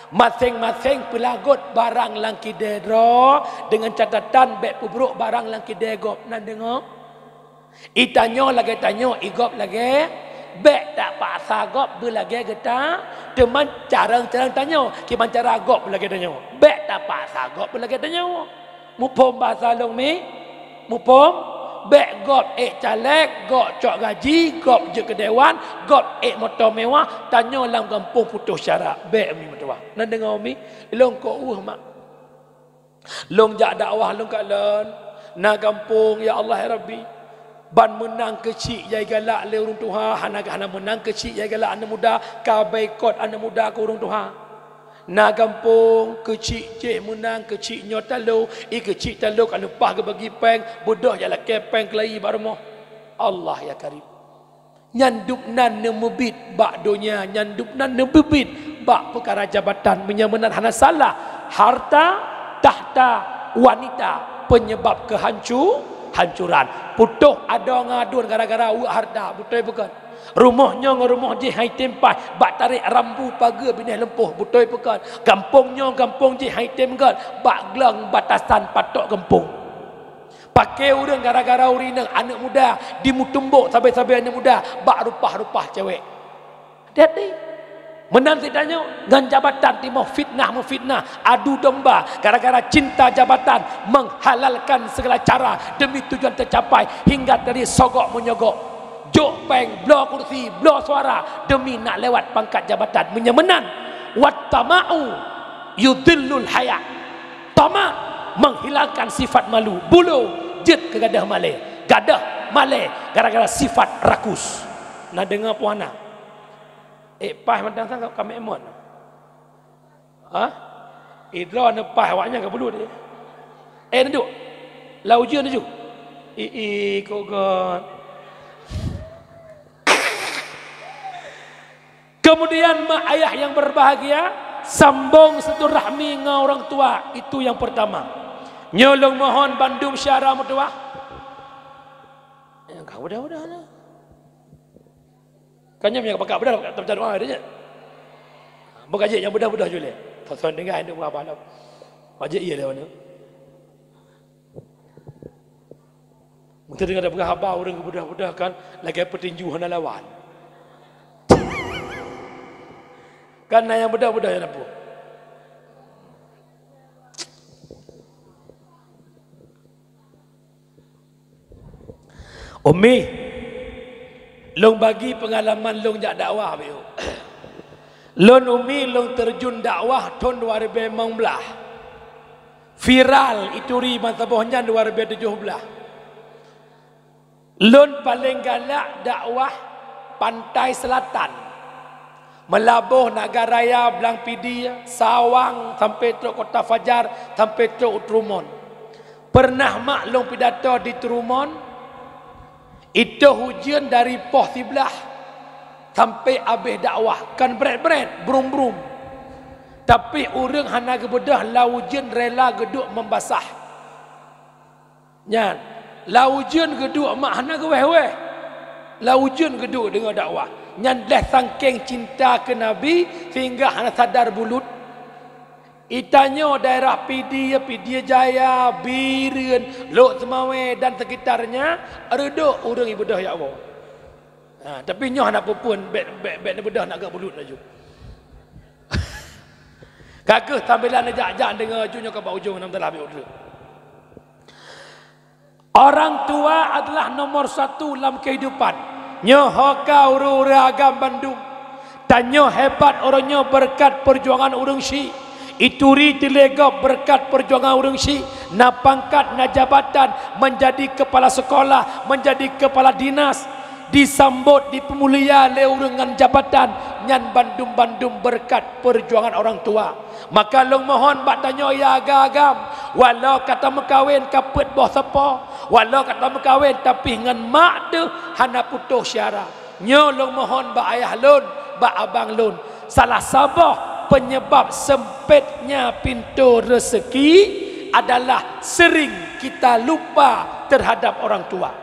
Maséng-maséng peulagot barang lam kidée droe deungon catatan bék peubrok barang lam kidée gob. Na deungoe? I tanyoe lagée tanyoe, i gob lagée, bék tapaksa gob beulagée geuta, teuma carông-carông tanyoe, kiban cara gob beulagée tanyoe. Bék tapaksa gob beulagée tanyoe. Muphom basa lôn mi? Muphom? Bék gob ék caleg, gob cok gaji, gob jeuet keu dewan, gob ék moto mewah, tanyoe lam gampông putôh syara. Bék umi meutuwah. Na deungoe umi? Lôn kok ueh mak. Lôn jak dakwah lôn kalon. Na gampông, ya Allah, ya Rabbi. Ban meunang keuchik nyang galak lé ureuëng tuha, hana, hana meunang keuchik nyang galak aneuëk muda, ka boikot aneuëk muda keu ureuëng tuha. Na gampông, keuchik jih meunang, keuchik nyoe talo, i keuchik talo ka leupah geubagi péng, beudôh jak lakée péng keulayi bak rumoh. Allah ya Karim. Nyan dubnan neumeubiet bak donya, nyan dubnan neumeubiet bak peukara jabatan. Meunyoe meunan hana salah, harta, tahta, wanita, penyebab kehancu-, hancuran. Putôh adoe ngon aduen gara-gara weuek harta, beutôi bukon? Rumoh nyoe ngon rumoh jih han item paih, bak tarek rambu pageue binéh lumpoh, beutôi bukon? Gampông nyoe gampông jih han item gét, bak glang batasan patok gampông. Paké ureuëng gara-gara ureuëng inong aneuëk muda, dimeutumbok sabe-sabe aneuëk muda bak rupah-rupah cewek. Hati-hati. Meunan sit tanyoe ngon jabatan timoh fitnah meufitnah, adu domba gara-gara cinta jabatan, menghalalkan segala cara demi tujuan tercapai hingga dari sogok menyogok. Jok péng, bloe kursi, bloe suara demi nak lewat pangkat jabatan. Meunyoe meunan, wattama'u yudhillul haya. Tamak menghilangkan sifat malu. Bulo jeuet keu gadôh malée. Gadôh malée gara-gara sifat rakus. Na deungoe peue hana? Eh, paih mantong sangkab ka meu'en mon. Ha? Idroe neupaih awaknyan ka bulut, eh. Eh, neuduek. Lam ujeuen laju. I, i, kok gét. Kemudian mak ayah yang berbahagia, sambung silaturahmi ngon orang tua. Itu yang pertama. Nyoe lôn mohon bandum syedara meutuwah. Nyang ka mudah-mudahan lah. Kan nyoe nyang pakat beudôh, baca doa dia nyan. Bukan jih nyang beudôh-beudôh julée. Thon-thon tinggai nyoe buah balap. Wajéb iya lewat nyoe. Mungkin teudeungoe tapeugah haba ureuëng geubeudôh-beudôh kan lagée peutinju hana lawan. Kan na nyang beudôh-beudôh nyang na peue. Umi, lôn bagi peungalaman lôn jak dakwah, Biu. Lôn umi lôn teurjun dakwah thon dua ribée limong blaih. Viral ituri bansaboh nyan dua ribée tujoh blaih. Lôn paleng galak dakwah Pantai Selatan, Meulaboh, Nagan Raya, Blang Pidie, Sawang, sampoe trok Kota Fajar, sampoe trok u Trumon. Peureunah mak lôn pidato di Trumon, itôh ujeuen dari poh siblaih sampoe abéh dakwah, kon brét-brét, brum-brum. Tapi ureuëng hana geubeudôh lam ujeuen rela geuduek meubasah. Nyan, lam ujeuen geuduek mak hana geuwéh-wéh. Lam ujeuen geuduek deungoe dakwah. Nyan lheueh sangkeng cinta keu Nabi sehingga hana sadar bulut. Itanyoe daerah Pidie, Pidie Jaya, Bireuen, Lhokseumawe dan sekitarnya, reudôk ureuëng ibeudôh ya Allah. Ha, tapi nyoe hana peue-peue, bèk, bèk, bèk neubeudôh nak geubulut laju. Ka kheueh sambilan neujak-jak deungoe laju nyoe ka bak ujong nam teulah biôh treuk. Orang tua adalah nomor satu lam kehidupan. Nyoe ho ka ureuëng-ureuëng agam bandum. Tanyoe hebat uroe nyoe beureukat peujuangan ureuëng syiek. Ituri tilegop beureukat peujuangan ureuëng syiek. Na pangkat, na jabatan, menjadi kepala sekolah, menjadi kepala dinas, disambot, dipeumulia lé ureuëng ngon jabatan. Nyan bandum-bandum beureukat peujuangan orang tua. Maka lôn mohon bak tanyoe ya agam-agam, walau ka tameukawen ka peuet boh sapo, walau ka tameukawen tapi ngon mak teuh hana putôh syara. Nyoe lôn mohon bak ayah lôn, bak abang lôn. Salah saboh penyebab sempitnya pintu rezeki adalah sering kita lupa terhadap orang tua.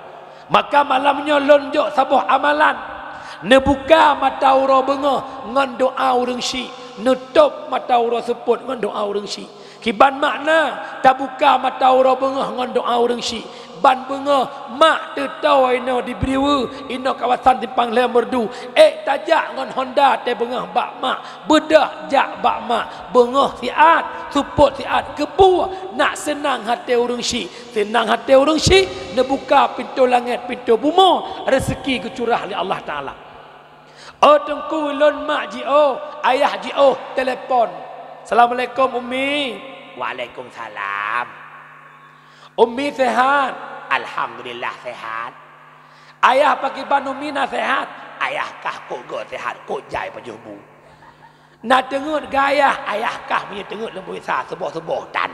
Maka malam nyoe lôn jok saboh amalan. Neubuka mata uroe beungoh ngon doa ureuëng syiek, neutôb mata uroe seupôt ngon doa ureuëng syiek. Kiban makna tabuka mata uroe beungoh ngon doa ureuëng syiek. Ban beungoh mak teutoe inoe di Briwe, inoe kawasan Simpang Lhèe Meureudu. Ék tajak ngon honda teuh beungoh bak mak, beudôh jak bak mak. Beungoh siat, seupôt siat, keupeue nak seunang até ureuëng syiek. Seunang até ureuëng syiek, neubuka pintoe langét, pintoe bumoe, rezeki geucurah lé Allah Taala. Oh teungku, lôn mak jiôh, ayah jiôh, telepon. "Assalamualaikum Umi." "Waalaikumsalam." "Umi sehat?" "Alhamdulillah sehat." "Ayah pakiban Umi na sehat?" "Ayah kah kok geuh sehat, kok jai pajoh bu." Na teungeut geuh ayah, ayah kah meunyoe teungeut lôn beuisa seuboh-seuboh tan.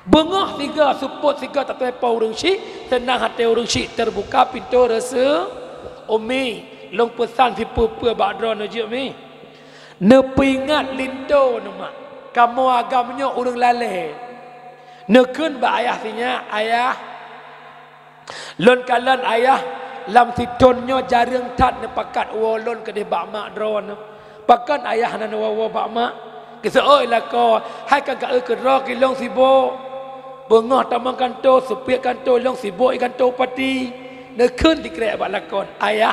Beungoh sigoe, seupôt sigoe tatu'oh po ureuëng syiek, seunang até ureuëng syiek, teubuka pintoe reuse. Umi, lôn peusan sipeue-peue bak droeneuh jeuet, Mi. Neupeuingat linto neuh mak, kamoe agam nyoe ureuëng lalée. Neukheun bak ayah sinyak, "Ayah, lôn kalon ayah lam sithon nyoe jareueng that neupakat woe lôn keudeh bak mak droeneuh. Pakon ayah hana neuwoe-woe bak mak?" "Geuseuôt lakoe, hai ka geu-eu keudroe keu lôn sibôk. Beungoh tamong kanto, seupiek kanto, lôn sibôk i kanto bupati." Neukheun sikrek bak lakoe, "Ayah,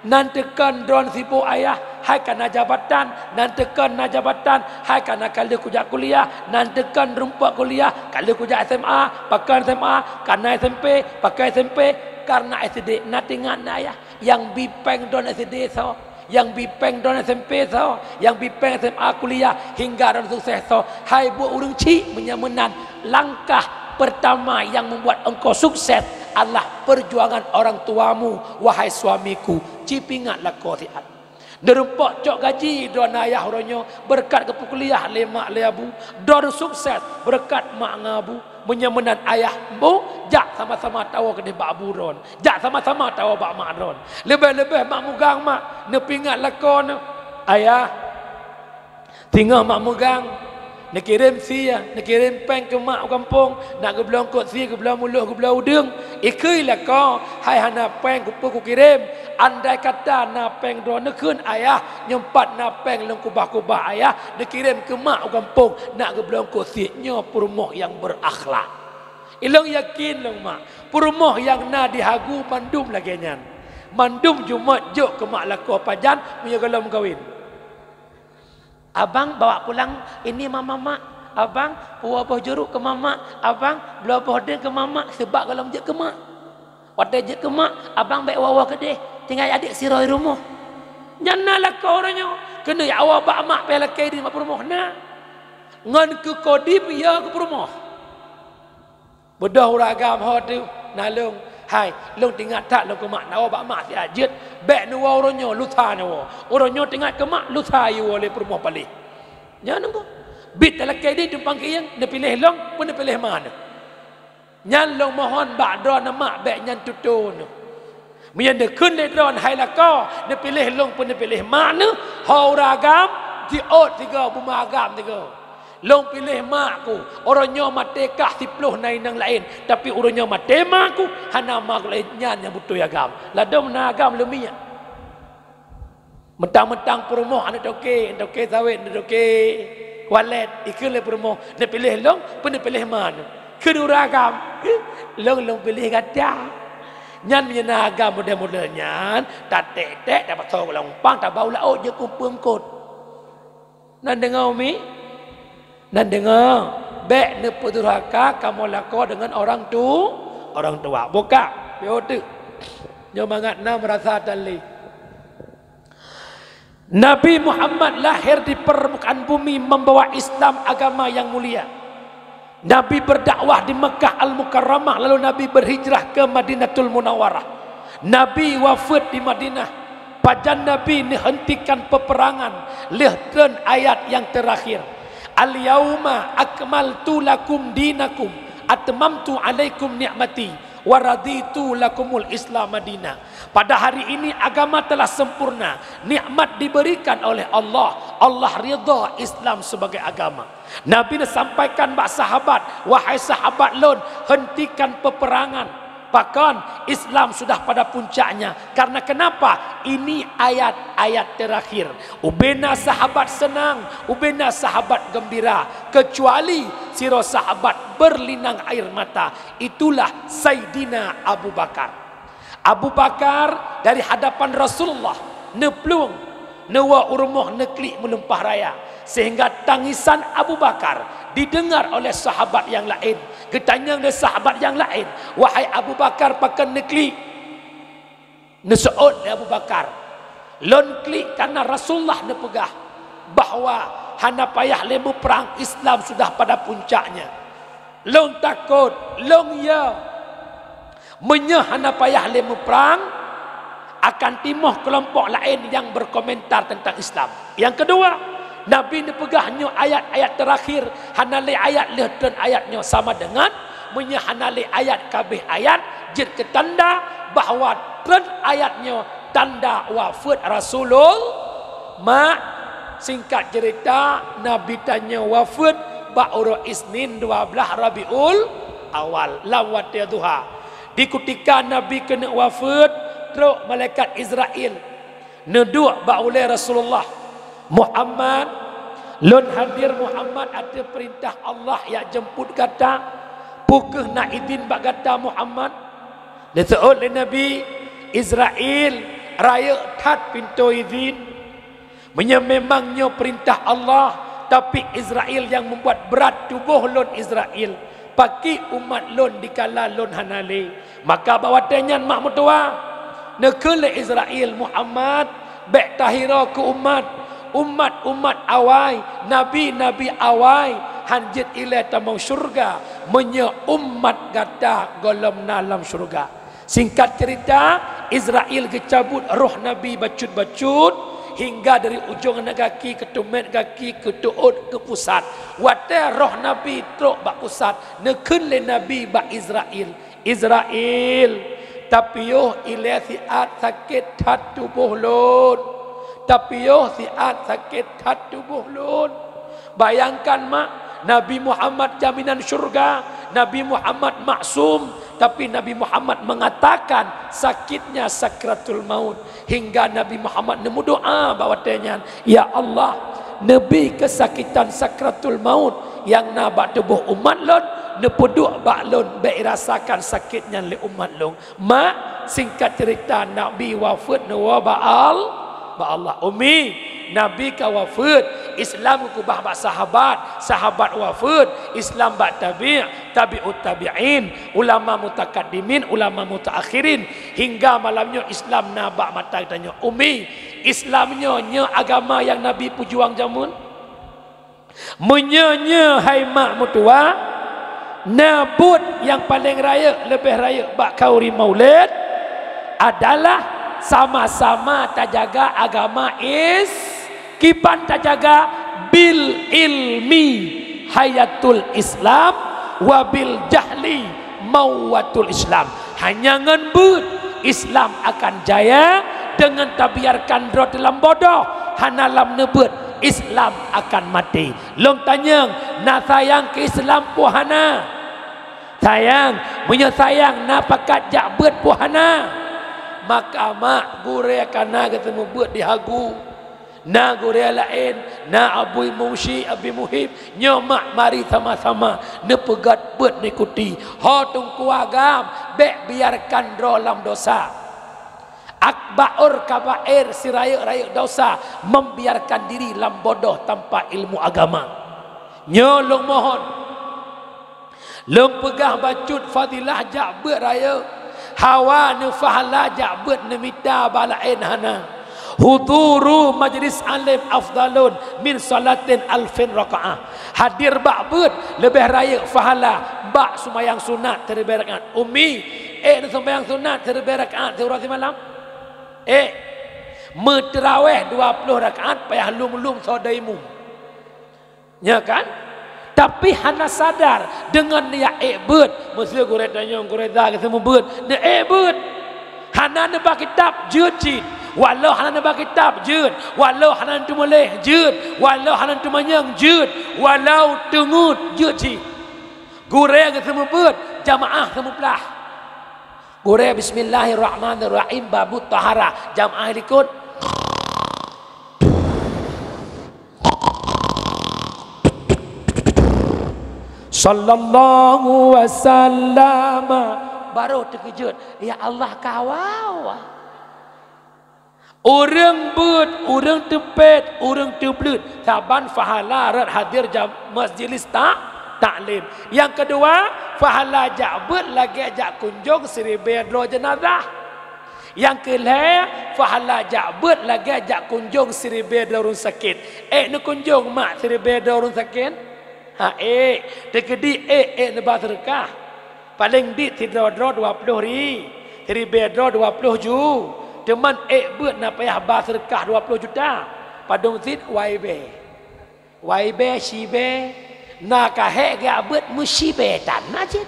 nan teukon droeneuh sibôk ayah, hai ka na jabatan, nan teukon na jabatan, hai ka na ka lheueh kujak kuliah, nan teukon rumpok kuliah, ka lheueh kujak S M A, pakon S M A, ka na S M P, pakon S M P, kareuna S D na teuingat na ayah, nyang bi péng droeneuh S D soe, nyang bi péng droeneuh S M P soe, nyang bi péng S M A kuliah, hingga droeneuh sukses soe. Hai buet ureuëng syiek, meunyoe meunan, langkah pertama yang membuat engkau sukses adalah perjuangan orang tuamu, wahai suamiku." Cit peuingat lakoe siat. Neurumpok cok gaji droeneuh ayah uroe nyoe, beureukat geupeukuliah lé mak lé abu. Droeneuh sukses beureukat mak ngon abu. Meunyoe meunan ayah, bu, jak sama-sama tawoe keudeh bak abu droeneuh. Jak sama-sama tawoe bak mak droeneuh. Leubeh-leubeh mak meugang mak, neupeuingat lakoe neuh. Ayah, singoh mak meugang, neukirém sie, neukirém péng keu mak u gampông, nak geubloe eungkôt sie, geubloe muloh, geubloe udeueng. Ikheun lakoe, "Hai hana péng, keupeue kukirém? Andai kata na péng droeneuh kheun ayah, nyoe pat na péng lôn kubah-kubah ayah, neukirém keu mak u gampông, nak geubloe eungkôt sie." Nyoe peurumoh nyang beurakhlak. Ilôn yakin lôn mak, peurumoh nyang na di Hagu mandum lagée nyan. Mandum Jumat jok keu mak lakoe pajan meunyoe gohlom meukawen. "Abang bawa pulang ini mama mak. Abang puwoe boh juruk keu mama. Abang bloe boh deueng keu mama, seubab gohlom jeuet keu mak. Watée jeuet keu mak, abang bék woe-woe keudeh, tinggai adék sidroe rumoh." Nyan na lakoe uroe nyoe, keuneuk awai bak mak pih lakée di mak peurumoh na. Ngon keu Kodim ya keu peurumoh. Beudôh ureuëng agam ho teuh, na lôn, hai, lôn teuingat that lôn keu mak, na woe bak mak siat jeuet, bék neuwoe uroe nyoe, lusa neuwoe. Uroe nyoe teuingat keu mak, lusa yue woe lé peurumoh paléh. Nyan nunggu. Bit talakée di tumpang kiyeng, neupiléh lôn, peue neupiléh ma neuh. Nyan lôn mohon bak droeneuh mak, bék nyan tutoe neuh. Meunyoe neukheun lé droeneuh hai lakoe, neupiléh lôn peue neupiléh mak neuh, ho ureuëng agam, jiôt sigoe, beuma agam sigoe. Lôn piléh mak ku, uroe nyoe maté kah siploh na inong laén, tapi uroe nyoe maté mak ku, hana mak ku laén, nyan nyang beutôi agam. Ladôm na agam leumiek. Mentang-mentang peurumoh aneuk toke, aneuk toke sawét, aneuk toke. Walet, ikheun lé peurumoh, neupiléh lôn, peu neupiléh ma neuh. Kheun ureueng agam, lôn, lôn piléh gata. Nyan meunyoe na agam model-model nyan, tatek-tek, tapasoe lam umpang, tabau laôt jeuet keu peungkot. Nan deungoe, Umi? Nan deungoe, bék neupeudurhaka kamoe lakoe deungon orang tu, orang tua. Buka, piôh teuk. Nyoe mangat na meurasa tan lé. Nabi Muhammad lahir di permukaan bumi membawa Islam, agama yang mulia. Nabi berdakwah di Mekah Al-Mukarramah, lalu Nabi berhijrah ke Madinatul Munawwarah. Nabi wafeuet di Madinah. Pajan Nabi neuhentikan peperangan lheueh treun ayat nyang teurakhir, "Al-yauma akmaltu lakum dinakum, atmamtu alaikum ni'mati, wa raditu lakumul Islam madina." Pada hari ini agama telah sempurna, nikmat diberikan oleh Allah. Allah ridha Islam sebagai agama. Nabi neusampaikan bak sahabat, "Wahai sahabat lôn, hentikan peperangan. Pakon, Islam sudah pada puncaknya." Karena kenapa? Ini ayat-ayat terakhir. Ubena sahabat senang, ubena sahabat gembira, kecuali sidroe sahabat berlinang air mata. Itulah Saidina Abu Bakar. Abu Bakar dari hadapan Rasulullah neuplueng, neuwoe u rumoh neuklik meulimpah raya, sehingga tangisan Abu Bakar didengar oleh sahabat nyang laén. Geutanyong lé sahabat nyang laén, "Wahai Abu Bakar, pakon neuklik?" Neuseuôt lé Abu Bakar, "Lôn klik karena Rasulullah neupeugah bahwa hana payah lé meuprang, Islam sudah pada puncaknya." Lôn takot, lôn ya. Meunyoe hana payah lé meuprang, akan timoh keulompok laén nyang berkomentar tentang Islam. Nyang keudua, Nabi neupeugah nyoe ayat-ayat teurakhir, hana lé ayat lheueh treun ayat nyoe, sama deungon meunyoe hana lé ayat ka abéh ayat, jeuet keu tanda bahwa treun ayat nyoe tanda wafeuet Rasulul-, mak, singkat cerita, Nabi tanyoe wafeuet bak uroe Isnin dua blaih Rabiul Awal, lam watée duha. Di kutika Nabi keuneuk wafeuet, trok malaikat Israel neuduek bak ulée Rasulullah, "Muhammad, lôn hadir Muhammad ateueh peurintah Allah jak jeumput gata. Peu kheueh na idhin bak gata Muhammad?" Neuseuôt lé Nabi, "Israel, rayeuk that pintoe idhin. Meunyoe memang nyoe peurintah Allah, tapi Israel nyang meubuet brat tuboh lôn Israel, pakri umat lôn dikala lôn hana lé?" Maka bak watée nyan mak meutuwa neukheun lé Israel, "Muhammad, bék tahiroe keu umat. Umat-umat awai, nabi-nabi awai hán jeuet ilée tamong syeuruga meunyoe umat gata gohlom na lam syeuruga." Singkat cerita, Israel geucabut roh Nabi bacut-bacut, hingga dari ujong aneuk gaki, keu teumé gaki, keu teuôt, keu pusat. Watée roh Nabi trok bak pusat, neukheun lé Nabi bak Israel, "Israel, tapiôh ilée siat sakét that tuboh lôn. Tapiôh siat sakét that tuboh lôn." Bayangkan, mak, Nabi Muhammad jaminan syurga, Nabi Muhammad maksum, tapi Nabi Muhammad mengatakan sakitnya sakratul maut, hingga Nabi Muhammad neumeudoá bak watée nyan, "Ya Allah, neubi keusakitan sakratul maut nyang na bak tuboh umat lôn, neupeuduek bak lôn bék irasakan sakét nyan lé umat lôn." Mak, singkat cerita, Nabi wafeuet neuwoe bak Al-, bak Allah. Umi, Nabi ka wafeuet, Islam geukeubah bak sahabat, sahabat wafeuet, Islam bak tabi', tabi'ut tabi'in, ulama mutakaddimin, ulama mutaakhirin, hingga malam nyoe Islam na bak mata geutanyoe. Umi, Islam nyoe, nyoe agama nyang Nabi peujuang jameun? Meunyoe nyoe, hai mak meutuwa, na buet nyang paleng rayeuk, leubeh rayeuk bak khanduri maulid adalah sama-sama tajaga agama Is-, kiban tajaga? Bil ilmi hayatul Islam, wa bil jahli mauwatul Islam. Hanya ngon beuet Islam akan jaya, deungon tabiarkan droe teuh lam bodoh, hana lam neubeuet, Islam akan maté. Lôn tanyong, na sayang keu Islam peu hana? Sayang. Meunyoe sayang, na pakat jak beuet peu hana? Maka mak, gurée ka na geuteumeubeuet di hagu. Na gurée laén, na Abu Musi, Abi Muhib, nyoe mak mari sama-sama neupeugét beuet neuikuti. Ho teungku agam, bék biarkan droe lam dosa. Akbaur kabair, sirayeuk-rayeuk dosa, membiarkan diri lam bodoh tanpa ilmu agama. Nyoe lôn mohon. Lôn peugah bacut fadilah jak beuet rayeuk, hawa neupahala jak beuet neumita balaén hana. Huduru majlis alim afdalun min salatin alfin rakaah. Hadir bak beuet leubeh rayeuk pahala bak seumayang sunat siribée rakaat. Umi, ék neuseumayang sunat siribée rakaat siuroe simalam? Ék. Meuteurawéh dua ploh rakaat payah lom-lom soe daimu. Nya kan? Tapi hana sadar deungon niat ék beuet. Meuseu gurée tanyong, gurée za geuseumeubeuet, neuék beuet. Hana neuba kitab, jeuet cit. Walau hana neuba kitab, jeuet. Walau hana neuteumuléh, jeuet. Walau hana neuteumanyong, jeuet. Walau teungeut, jeuet cit. Gurée geuseumeubeuet, jamaah seumeuplah. Gurée bismillahirrahmanirrahim, babut taharah. Jamaah likot. Sallallahu wasallam. Baru teukeujot, ya Allah, kawawa. Ureuëng beuet, ureuëng teupet, ureuëng teubleuet, saban pahala rot hadir jam-, majlis ta-, taklim. Nyang keudua, pahala jak beuet lagée jak kunjong siribée droe jeunazah. Nyang keulhée, pahala jak beuet lagée jak kunjong siribée droe ureuëng sakét. Ék neukunjong mak siribée droe ureuëng sakét? Ha, ék. Teukeudi ék, ék neuba seudeukah. Paleng dit sidroe-droe dua ploh ri-, siribée droe dua ploh ju. Teuma ék beuet na payah ba seudeukah dua ploh juta. Padum cit wai bée. Wai bée, si bée, na ka hék geujak beuet meusi bée tan na cit.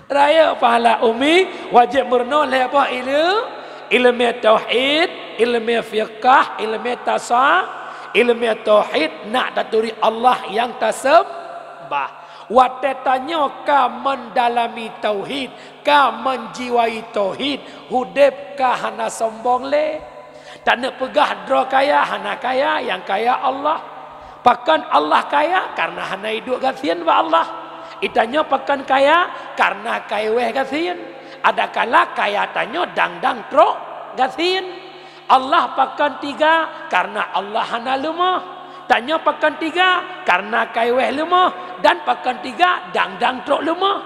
Rayeuk pahala umi, wajéb meurunoe lhée boh ileu-, ileumé tauhid, ileumé fiqah, ileumé tasa-, ileumé tauhid, nak taturi Allah nyang taseumbah. Watée tanyoe ka meundalami tauhid, ka meujiwai tauhid, udeb ka hana sombong lé. Taneuk peugah droe kaya, hana kaya, nyang kaya Allah. Pakon Allah kaya? Kareuna hana iduek gasien bak Allah. Itanyoe pakon kaya? Kareuna kaiweh gasien. Adakala kaya tanyoe dang-dang trok gasien. Allah pakon tiga? Kareuna Allah hana leumoh. Tanyoe pakon tiga? Kareuna kaiweh leumoh. Dan pakon tiga? Dang-dang trok leumoh.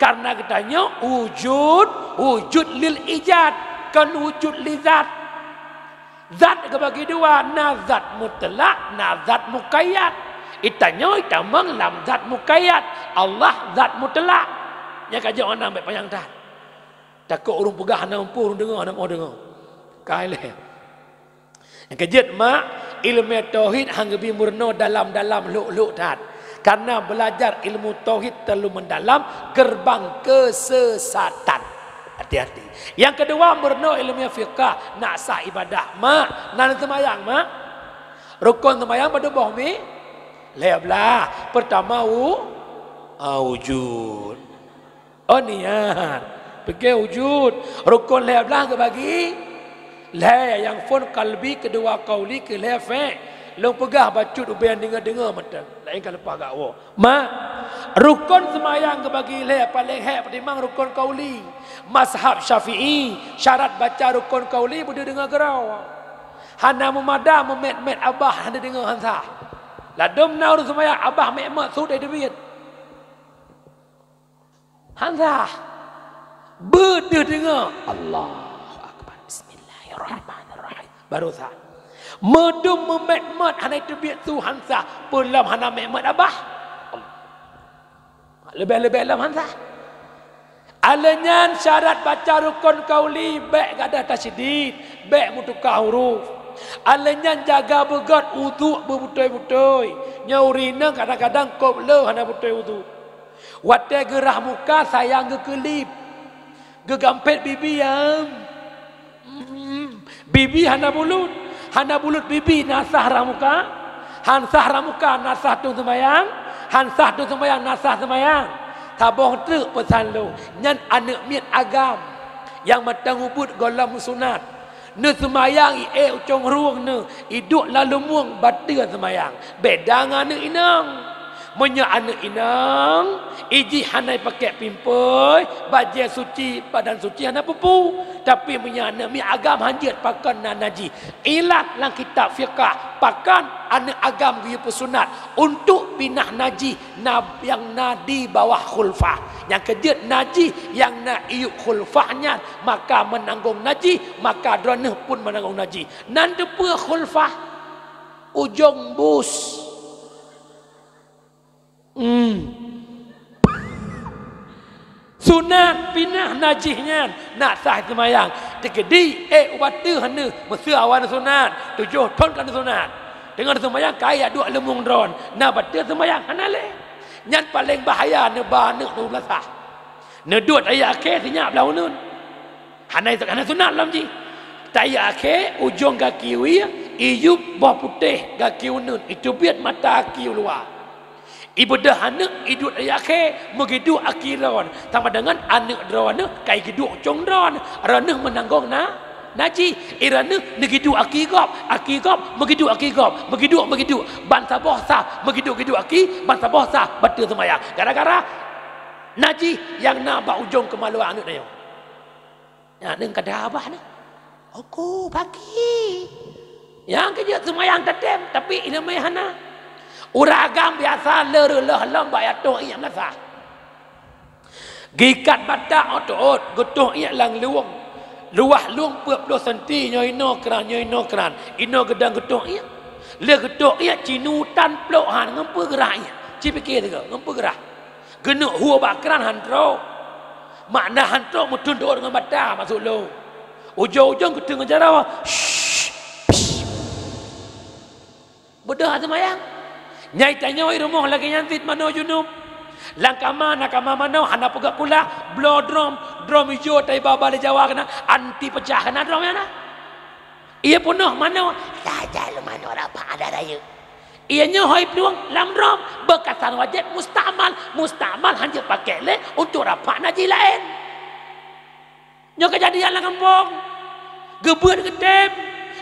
Kareuna geutanyoe wujud, wujud lil ijad, kon wujud li zat. Zat geubagi dua, na zat mutlak, na zat muqayyad. Itanyoe itamong lam zat muqayyad, Allah zat mutlak. Nyang ka jeuet anang bék panyang that. Takot ureuëng peugah hana muphom, ureuëng deungoe hana muphom deungoe. Ka ilée. Nyang keujeuet mak, ileumé tauhid han geubi meurunoe dalam-dalam lhok-lhok that. Kareuna beulajar ilmu tauhid terlalu mendalam, gerbang kesesatan. Hati-hati. Nyang keudua, meurunoe ileumé fiqah, nak sah ibadah. Mak, na seumayang, mak? Rukon seumayang padum boh mi? Lhée blaih. Pertama, wu-, ah, wujud. Oh, niat. Pike wujud. Rukon lhée blaih geubagi lhée, nyang phon kalbi, keudua kauli, keulhée fi'li. Lôn peugah bacut ubé nyang deungoe-deungoe mantong. Laén ka leupah gak woe. Ma, rukon seumayang geubagi lhée, paleng hék peutimang rukon kauli. Mazhab Syafi'i, syarat baca rukon kauli beudeuh deungoe keudroe. Hana meumada meumét-mét abah hana deungoe han sah. Ladôm na ureuëng seumayang abah mét-mét su dai teubiet. Han sah. Beudeuh deungoe, Allahu Akbar, Bismillahirrahmanirrahim. Baru sah. Meudum meumét-mét hana teubiet su han sah, peulom hana mét-mét abah. Leubeh-leubeh lom han sah. Alheuh nyan syarat baca rukon kauli bék gadoh tasydid, bék meutuka huruf. Alheuh nyan jaga beugét uduk beubeutôi-beutôi. Nyoe ureuëng inong kadang-kadang kop le hana beutôi uduk. Watée geurah muka sayang geukeulip, geugampét bibi, am. Bibi hana bulut, hana bulut bibi na sah rah muka, han sah rah muka na sah tueng seumayang, han sah tueng seumayang na sah seumayang. Saboh treuk peusan lôn, nyan aneuëk miet agam nyang mantong ubit gohlom sunat. Neuseumayang ié ucong rueng neuh, iduek lam lumueng bateue seumayang. Beda ngon aneuk inong. Meunyoe aneuk inong, ijih hana ipakék pimpôi, bajée suci, badan suci hana peue-peue. Tapi meunyoe aneuk miet agam hanjeuet pakon na najih. Ilat lam kitab fiqah, pakon aneuk agam geuyue peusunat untuk pinah najih na, nyang na di bawah khulfah. Nyang keujeuet najih nyang na iyup khulfah nyan, maka meunanggong najih, maka droeneuh pun meunanggong najih. Nan teupeue khulfah? Ujong bus. Hmm. Sunat pinah najih nyan, nak sah seumayang. Teukeudi, eh, ubat teuh neuh, meuseu awai sunat, tujoh thon ka sunat. Deungon seumayang kaya duek leumong droen, na bateue seumayang hana lé. Nyan paleng bahaya neuba aneuk dua belas sah. Neuduek tayue akhé sinyak blah uneun. Hana, hana sunat lom jih. Tayue akhé ujong gaki wie, iyup boh putéh gaki uneun, iteubiet mata aki u luwa. Ibeudôh aneuk iduek tayue akhé, meugiduek aki droen. Sama deungon aneuk droeneuh ka igiduek ucong droen, droeneuh meunanggong na, najih. Droeneuh neugiduek aki gob, aki gob, meugiduek aki gob, meugiduek, meugiduek. Ban saboh sah, meugiduek-giduek aki, ban saboh sah, bateue seumayang. Gara-gara najih nyang na bak ujong keumaluan aneuk nyoe. Nyan, neueng kada abah nyoe. Oku pagi. Nyang keujeuet seumayang tatem, tapi ileumé hana. Ureueng agam biasa le reuloh lom bak yatoh iék meunasah. Geuikat batak ot-ot, geutoh iék lam lueng. Luwah lueng peuet ploh senti, nyoe inoe kran, nyoe inoe kran. Inoe geudong geutoh iék. Le geutoh iék cinutan plok han, ngon peue geurah iék. Ci pike sigoe, ngon peue geurah. Geuneuk hue bak kran han trok. Makna han trok meutundok deungon mata maksud lôn. Ujong-ujong geuteungoh jaroe. Shh, psh. Beudôh seumayang. Nyai tanyoe rumoh lagée nyan cit manoe junub. Lam kama na kama manoe hana peugah kulah, bloe drom, drom ijo taiba bale Jawa keunan, anti peucah keunan drom nyan na. Ié peunoh manoe, saja lé manoe rapak ada rayeuk. Ié nyoe hôi plueng lam drom, beukasan wajéb mustakmal, mustakmal hanjeuet pakék lé untuk rapak najih laén. Nyoe keujadian lam gampông. Geubeuet geutem,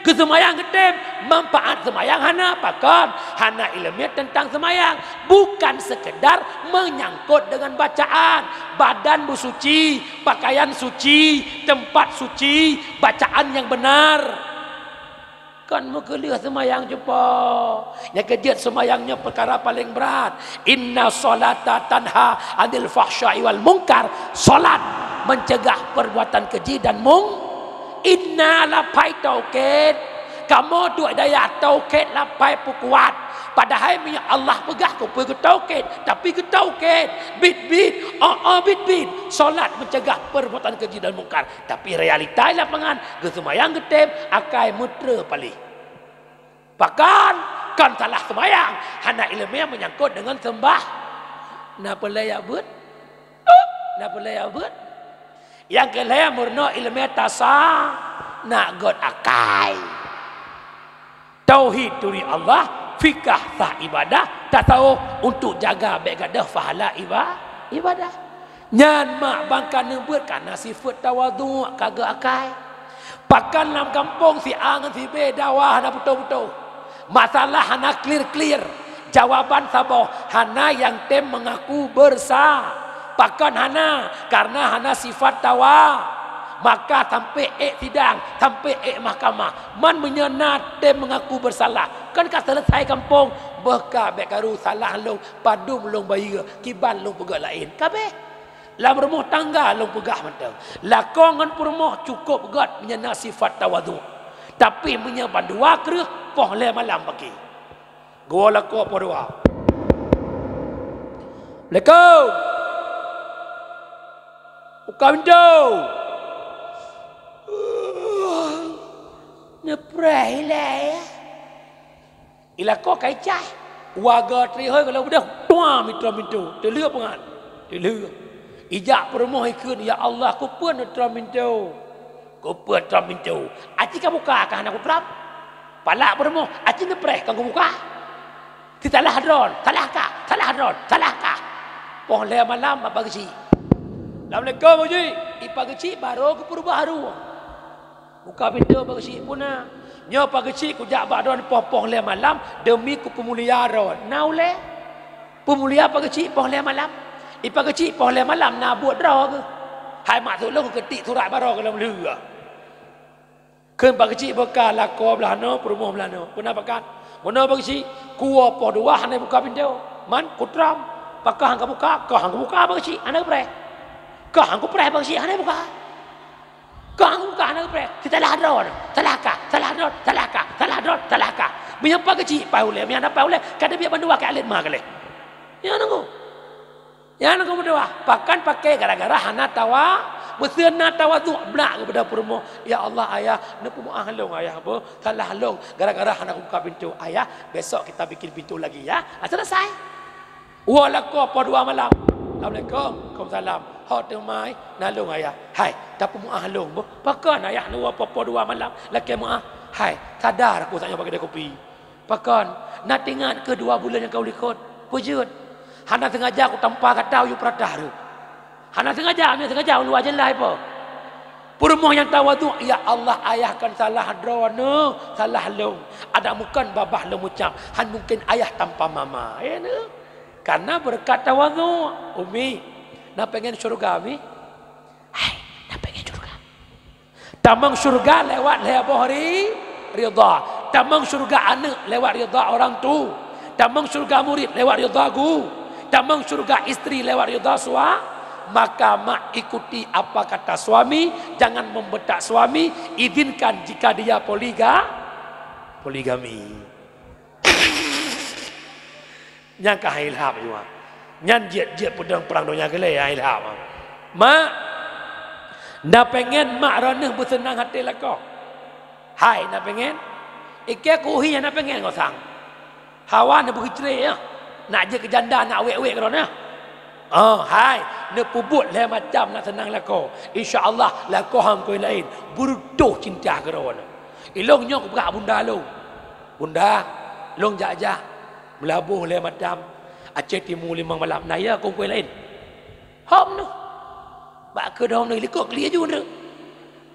geuseumayang geutem, manfaat seumayang hana, pakon? Hana ileumé teuntang seumayang. Bukan sekedar menyangkut dengan bacaan. Badan beusuci, pakaian suci, teumpat suci, bacaan nyang beunar. Kon meukeuleuh seumayang cupo. Nyang keujeuet seumayang nyoe peukara paleng brat. Inna sholata tanha 'anil fahsya'i wal munkar. Salat mencegah perbuatan keji dan mung-, inna lapai taukid. Kamoe duek dayah taukid lapai peukuat. Padahai meunyoe Allah peugah keupeue geutaukid, tapi geutaukid. Bit-bit, oh, oh, bit-bit. Salat mencegah perbuatan keji dan mungkar. Tapi realita di lapangan, geuseumayang geutem, akai meutre paléh. Pakon kon salah seumayang, hana ileumé menyangkut deungon seumbah. Na peulée jak beuet? Na peulée jak beuet? Nyang keu lhée meurunoe ileumé tasa, na göt akai. Tauhid turi Allah, fikah sah ibadah, tasawuf untuk jaga bék gadôh pahala iba-, ibadah. Nyan mak ban ka neubeuet kana sifeuet tawadhu ka geuakai. Pakon lam gampông si A ngon si B dawa hana putôh-putôh. Masalah hana clear-clear. Jawaban saboh, hana nyang tem mengaku bersa-, pakon hana, karena hana sifat tawa. Maka sampai ék sidang, sampai ék mahkamah. Man meunyoe na tem mengaku bersalah, kan ka selesai gampông. Beuh ka bék karu salah lôn, padum lôn bayeue, kiban lôn peugah laén. Ka béh. Lam rumoh tangga lôn peugah mantong. Lakoe ngon peurumoh cukôp göt meunyoe na sifat tawadhu. Tapi meunyoe bandua kreueh, poh lhée malam paki. Geuwoe lakoe poh dua. Assalamualaikum. Buka pintu. Neupreh ilée. Ilakoe ka icah. Warga trihôi kalau beudôh, tuam itrom pintu. Teuleuek peungan. Teuleuek. Ijak peurumoh ikheun, "Ya Allah, keupeue neutrom pintu? Keupeue trom pintu? Aci ka buka ka hana kutrom?" Palak peurumoh, "Aci neupreh ka kubuka?" Ti salah droen, salah kah, salah droen, salah kah. Poh lhée malam, apa geuchik? "Assalamualaikum, Uji." Ipa geuchik, barô geupeurubah rueng. Buka pintoe Pak Geuchik puna. Nyoe Pak Geuchik kujak bak droen poh-poh lhée malam demi kupeumulia droen. Na ulée? Peumulia Pak Geuchik poh lhée malam. I Pak Geuchik poh lhée malam na buet droe geuh. Hai maksud lôn keutik surat baroe goh lom lheueh. Kheun Pak Geuchik beuka lakoe blah noe, peurumoh blah noe. Peuna pakat? Meunoe Pak Geuchik, kuwoe poh dua hana buka pintoe. Man, kutrom. Pakon han kabuka? Kon han kubuka Pak Geuchik, hana kupreh. Kon han kupreh Pak Geuchik, hana buka. Kon han kubuka, hana kupreh. Salah droe, salah kah, salah droe, salah kah, salah droe, salah kah. Meunyoe Pak Geuchik paih ulée, meunyoe hana paih ulée, ka teubiet bandua keu alet ma keu lhée. Nyan nunggu. Nyan keuh meudoa, pakon paké gara-gara hana tawa, meuseu na tawadhu, blah geupeugah peurumoh, "Ya Allah, Ayah, neupeumeu'ah lôn, Ayah, beuh, salah lôn, gara-gara hana kubuka pintoe, Ayah, besok kita bikin pintu lagi, ya." Ah, selesai. Woe lakoe poh dua malam. "Assalamualaikum." "Waalaikumsalam." "Ho teuma, na lôn, Ayah." "Hai, tapeumeu'ah lôn, beuh." "Pakon, Ayah, neuwoe poh, poh dua malam, lakée meu'ah?" "Hai, sadar aku saat nyoe bak keudée kupi." "Pakon, na teuingat keu dua buleuen nyang ka u likot?" "Peue jeuet?" "Hana seungaja kutampa gata u yue peuratah reuh. Hana seungaja, meunyoe seungaja ulôn aja lah ipo." Peurumoh nyang tawadhu, "Ya Allah, Ayah, kon salah droeneuh, salah lôn. Adak meukon babah lôn meucab, han mungken Ayah tanpa Mama." Eh, nyoe. Karena beureukat tawadhu. "Umi, na pengen syeuruga, Mi?" "Hai, na pengen syeuruga." Tamong syeuruga lewat lhée boh ri-, ridha. Tamong syeuruga aneuëk lewat ridha orang tu. Tamong syeuruga murit lewat ridha guru. Tamong syeuruga istri lewat ridha sua-, maka mak ikuti apa kata suami, jangan membentak suami, izinkan jika dia poliga-, poligami. Nyan ka hai lhab jua. Nyan jeuet-jeuet peudong prang donya keulée hai lhab. Mak, na pengen mak droeneuh beuseunang até lakoe? Hai, na pengen? Ikée kuhi na pengen ngon sang. Hawa neubeugeucre ya. Nak jeuet keu janda, nak wék-wék droeneuh. Oh, hai, neupeubuet lhée macam nak seunang lakoe. Insya Allah lakoe han keu laén. Beureutoh cinta keu droeneuh. Ilong nyoe kupeugah bunda lôn. "Bunda, lôn jak-jak meulaboh lhée matam, Aceh Timu limong malam, na ya keu kue laén?" "Hom neuh. Bak keu dom neuh likot keu laju neuh."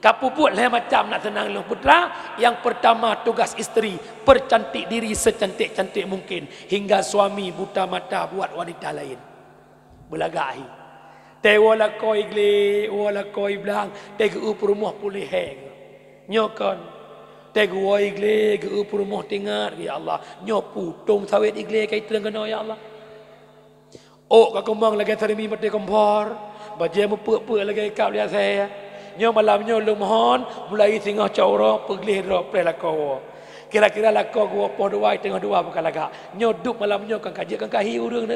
Ka peubuet lhée macam nak seunang lôn putra. Yang pertama tugas istri, percantik diri secantik-cantik mungkin hingga suami buta mata buat wanita lain. Beulagak hi. Teuwoe lakoe glé, woe lakoe blang, teugeue peurumoh puléh hék. Nyoe kon. Teuwoe glé, geue peurumoh teuingat, ya Allah. Nyoe putong sawét iglé ka iteueng keunoe, ya Allah. Ôk ka keumong lagée sarimi maté kompor, bajée meupeuk-peuk lagée kab liasée. Nyoe malam nyoe lôn mohon, mulai singoh cot uroe peugleh droe preh lakoe. Kira-kira lakoe geuwoe poh dua, teungoh dua buka lagak. Nyoe dup malam nyoe kan ka jeuet kan ka hi ureuëng na.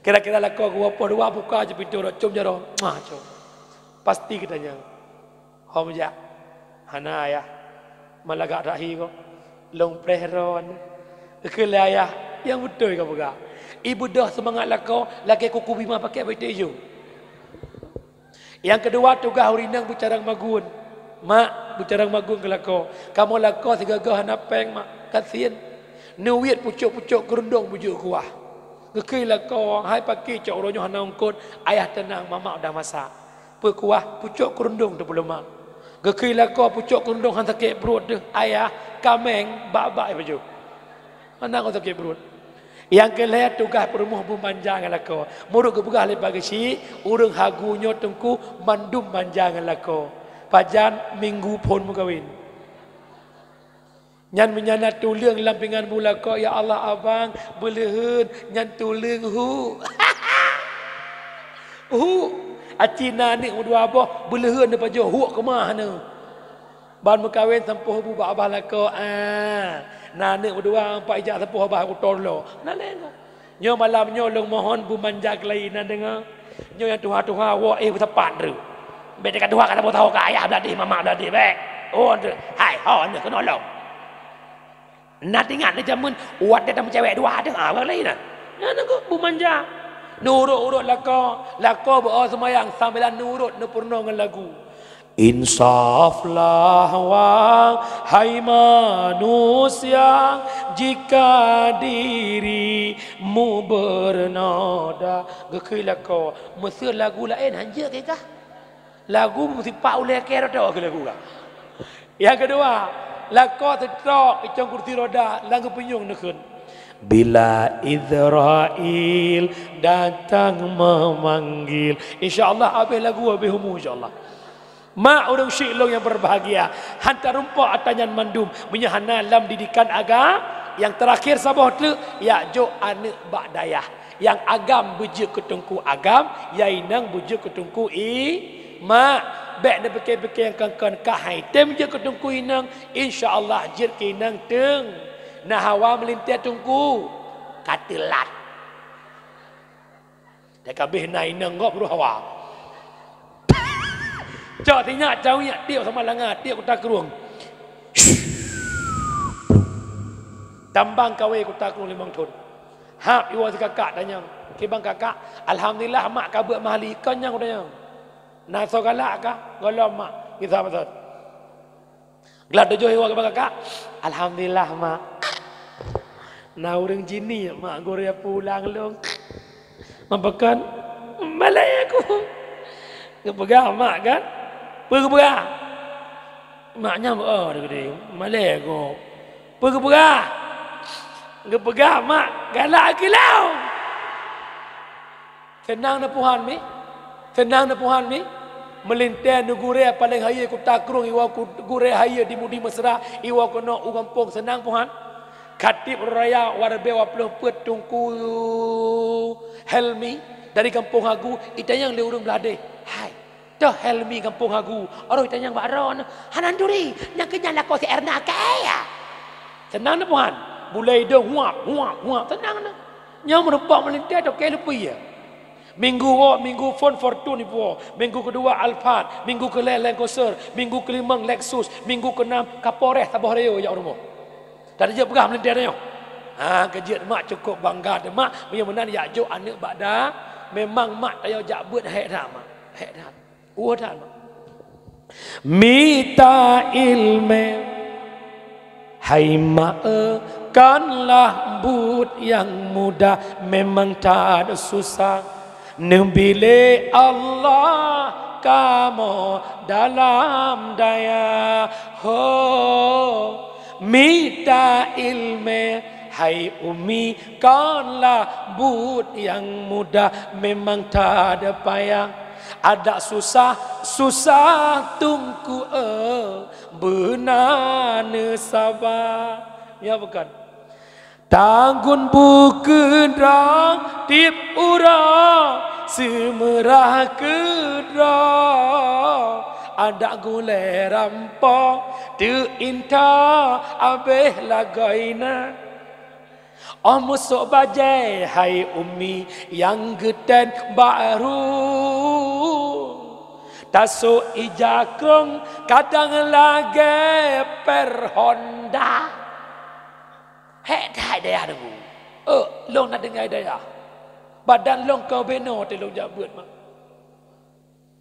Kira-kira lakoe geuwoe poh dua buka cit pintoe rot com jaroe. Mah com. Pasti geutanyong. Hom jak. Hana ayah. Meulagak that hi kok. Lôn preh ron. Keu lé ayah nyang beutôi ka peugah. Ibeudôh seumangat lakoe lagée kuku bima pakai beuteujong. Nyang keudua tugaih ureuëng inong beucarang magun. Mak, beucarang magun keu lakoe. Kamoe lakoe sigoe-goe hana péng mak, kasien. Neuwiet pucok-pucok keurundong bujôk kuah. Geukheun lakoe, hai pakri cok uroe nyoe hana ungkot, ayah teunang mamak udah masak. Peukuah pucok keurundong teupeuleumak. Geukheun lakoe pucok keurundong hana sakét pruet deuh, ayah kaméng bak-bak bajôh. Hana kon sakét pruet. Nyang keu lhée tugaih peurumoh beumanja ngon lakoe. Meurok geupeugah lé Pak Geuchik, ureuëng hagu nyoe teungku mandum manja ngon lakoe. Pajan minggu phon meukawen. Nyan meunyan na tuleueng lam pingan bu lakoe, ya Allah abang, beuleuheun nyan tuleueng hu. Hu, aci na aneuk meudua boh, beuleuheun neupajoh hu keumah neu. Ban meukawen sampoh bu bak abah lakoe, ah, na aneuk meudua ampat ijak sampoh abah kutor lo. Na lé nyoe. Nyoe malam nyoe lôn mohon beumanja keulayi na deungoe. Nyoe nyang tuha-tuha woe éh beusapat treuk. Bék teuka tuha ka saboh sahoe keu ayah bladeh, mamak bladeh bék. Oh, treuk. Hai, ho neuh keunoe lom. Na teuingat lé jameun watée tameucewek dua teuh, ah, bak laén na. Nyan nangku beumanja. Nurot-urot lakoe, lakoe beuo seumayang sambilan nurot neupeurunoe ngon lagu. Insaflah wahai manusia, jika dirimu bernoda. Geukheun lakoe, meuseu lagu laén hanjeuet keu kah? Lagu meusipak ulée keu roda keu lagu kah? Nyang keudua, lakoe seutrok i cong kursi roda lam geupeunyueng neukheun, "Bila Izrail datang memanggil." Insya Allah habéh lagu, habéh umu, insya Allah. Mak ureuëng syiek lôn nyang berbahagia, han tarumpok atra nyan mandum meunyoe hana lam didikan agam. Nyang terakhir saboh treuk, jak jok aneuëk bak dayah. Nyang agam beujeuet keu teungku agam, nyang inong beujeuet keu teungku i mak. Bék neupike-pike nyang kon-kon, ka hai tem jeuet keu teungku inong, insya Allah jeuet keu inong teung. Na hawa meulintée teungku, ka teulat. Dak kabeh na inong gob roh hawa. Cok sinyak cawiek tiek sama langa, tiek kuta krueng. Tambang kawé kuta krueng limong thon. Hab iwoe si kakak tanyong, "Kiban kakak?" "Alhamdulillah mak ka beuet mahli." "Kon nyang?" tanyong. "Na soe galak kah?" "Gohlom mak." Gisa maksud. Glah tujoh iwoe kiban kakak? "Alhamdulillah mak." "Na ureuëng jini mak gurée pulang lôn." "Mapakon?" "Malée aku." "Geupeugah mak kan?" "Peue geupeugah?" "Mak nyang beu oh geude, malée aku." "Peue geupeugah?" "Geupeugah mak galak keu lôn." Seunang neupuhan mi? Seunang neupuhan mi? Meulintée neugurée paleng hayeue kuta krueng iwoe ku-, gurée hayeue di Mudi Mesra iwoe keunoe u gampông, seunang puhan? Khatib raya warbe waploh peuet Teungku Helmi dari Gampông Hagu itanyong lé ureuëng blah deh, "Hai, toh Helmi Gampông Hagu?" Oroh itanyong bak droeneuh, "Hana turi, nyang keu nyan lakoe si Erna kaya." Seunang neupuhan? Bulée idong huap, huap, huap, seunang neuh. Nyoe meurumpok meulintée toke leupie. Minggu woe, minggu phon Fortuner ipuwoe, minggu keudua Alphard, minggu keulhée Land Cruiser, minggu keulimong Lexus, minggu keunam Kapolres saboh rayeuk jak u rumoh. Tadi jeuet peugah meulintée tanyoe. Ha, keujeuet mak cukôp bangga teuh mak, meunyoe meunan jak jok aneuëk bak da, memang mak tanyoe jak beuet hék that mak. Hék that. Ueh that mak. Mita iéleumé, hai ma-e, kanlah buet nyang mudah, memang that susah. Neubi lé Allah kamoe dalam dayah. Ho, mita iéleumé, hai umi, kanlah buet nyang mudah, memang that payah. Adak susah, susah Teungku e, beuna neusaba. Ya bukan? Tanggon bukeuet droe tieb uroe, seumeurah keu droe. Adak gulée rampoe, teuinta abeh lagoina. Oh musok bajée hai umi nyang geutem bak rueng, tasok ija krong kadang lagée per Honda. Hék that dayah deungoe. Euk, lôn na deungai dayah. Badan lôn ka binoe teuh lôn jak beuet mak.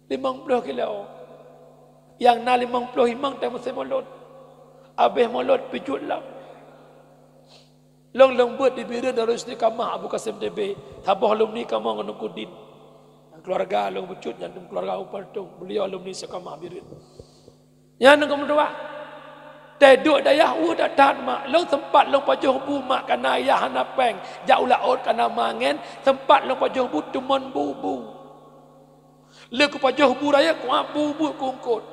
Limong ploh kilo. Nyang na limong ploh imong teuh musém mulod. Abeh mulod pijuet lam. Lôn lôn beuet di Bireuen Darul Istiqamah Abu Kasim T B. Saboh alumni kamoe ngon Teungku Din. Keuluwarga lôn bacut nyan keuluwarga Abu Paltung. Beliau alumni Istiqamah Bireuen. Nyan ngon meutuah. Teuduek dayah ueh that-that mak. Lôn seumpat lôn pajoh bu mak kana yah hana péng. Jak u laôt kana mangen, seumpat lôn pajoh bu teumon bu-bu. Lé kupajoh bu rayeuk, kuab bu-bu kuungkot.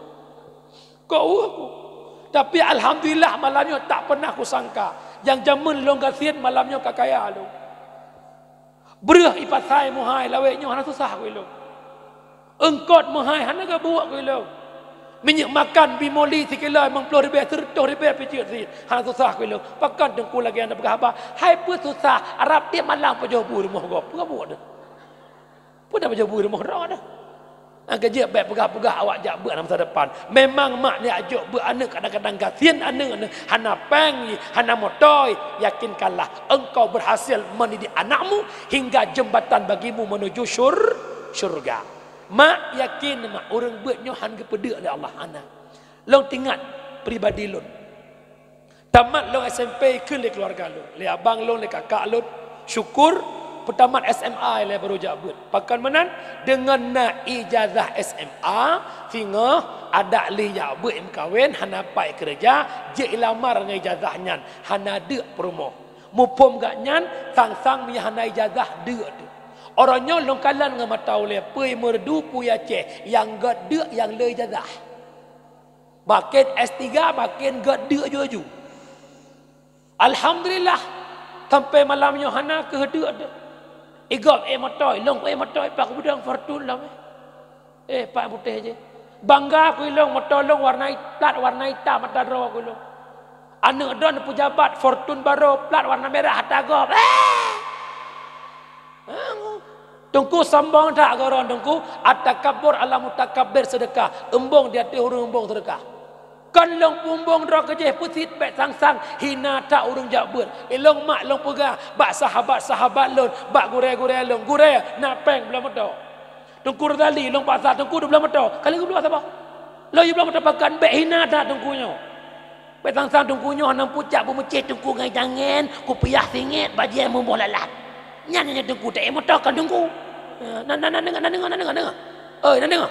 Kok ueh ku. Tapi alhamdulillah malam nyoe tak pernah kusangka. Nyang jameun lôn gasien malam nyoe ka kaya lôn. Breueh ipasai meuhai lawét nyoe hana susah keu ilôn. Eungkot meuhai hana gabuek keu ilôn. Minyeuk makan bimoli sikilo limong ploh ribée, seureutôh ribée pijeuet sit, hana susah keu ilôn. Pakon Teungku lagée hana peugah haba, hai peue susah, rab tieb malam pajoh bu rumoh gob, peue gabuek deuh. Peue na pajoh bu rumoh droe deuh. Nyang keujeuet bék peugah-peugah awak jak beuet hana masa depan. Memang mak neujak jok beuet aneuëk kadang-kadang gasien aneuëk, aneuëk hana péng, hana moto, yakinkanlah engkau berhasil mendidik anakmu hingga jembatan bagimu menuju syur-, syurga. Mak yakin mak ureuëng beuet nyoe han geupeudeuk lé Allah hana. Lôn teuingat pribadi lôn. Tamat lôn S M P kheun lé keuluwarga lôn, lé abang lôn, lé kakak lôn, syukur Tamat S M A ilèe baru jak beuet. Pakon meunan, deungon na ijazah S M A, singoh adak lheueh jak beuet meukawen, hana pai keureuja, jeuet ilamar ngon ijazah nyan, hana deuk peurumoh. Muphom gobnyan, sang-sang meunyo hana ijazah deuk teuh. Uroe nyoe lôn kalon ngon mata ulèe, peue Meureudu, peue Aceh, nyang göt deuk nyang le ijazah. Maken S tiga, maken göt deuk ju-ju. Alhamdulillah, sampai malam nyoe hana keuh deuk teuh. Igob éh moto, ilôn éh moto, ipak beudang Fortuner lom, eh. Eh, pak putéh jih. Bangga ku ilôn, moto lôn warna it-, plat warna itam, mata droe ku ilôn. Aneuk droe peujabat, Fortuner baroe, plat warna merah, ata gob. Eh! Teungku sombong that keu droe, Teungku, at-takabbur 'alal mutakabbir sedekah, eumbong di ateueh ureueng eumbong sedekah. Kon lôn peumbong droe keujih peusit, bèk sang-sang hina that ureueng jak beuet. Ilôn mak lôn peugah bak sahabat-sahabat lôn, bak gurèe-gurèe lôn, "Gurèe, na pèng blah moto." Teungku Razali lôn paksa, "Teungku, dua blah moto." Kali keudua saboh. Lôn yue blah moto pakon, bèk hina that teungku nyoe. Bèk sang-sang teungku nyoe hana pucak beumeucéh teungku ngon jangen, kupiah singét, bajèe meuboh lalat. Nyan nyan teungku, tak éh moto kon teungku. Na, na, na deungö, na deungö, na deungö, na deungö. Oi, na deungö.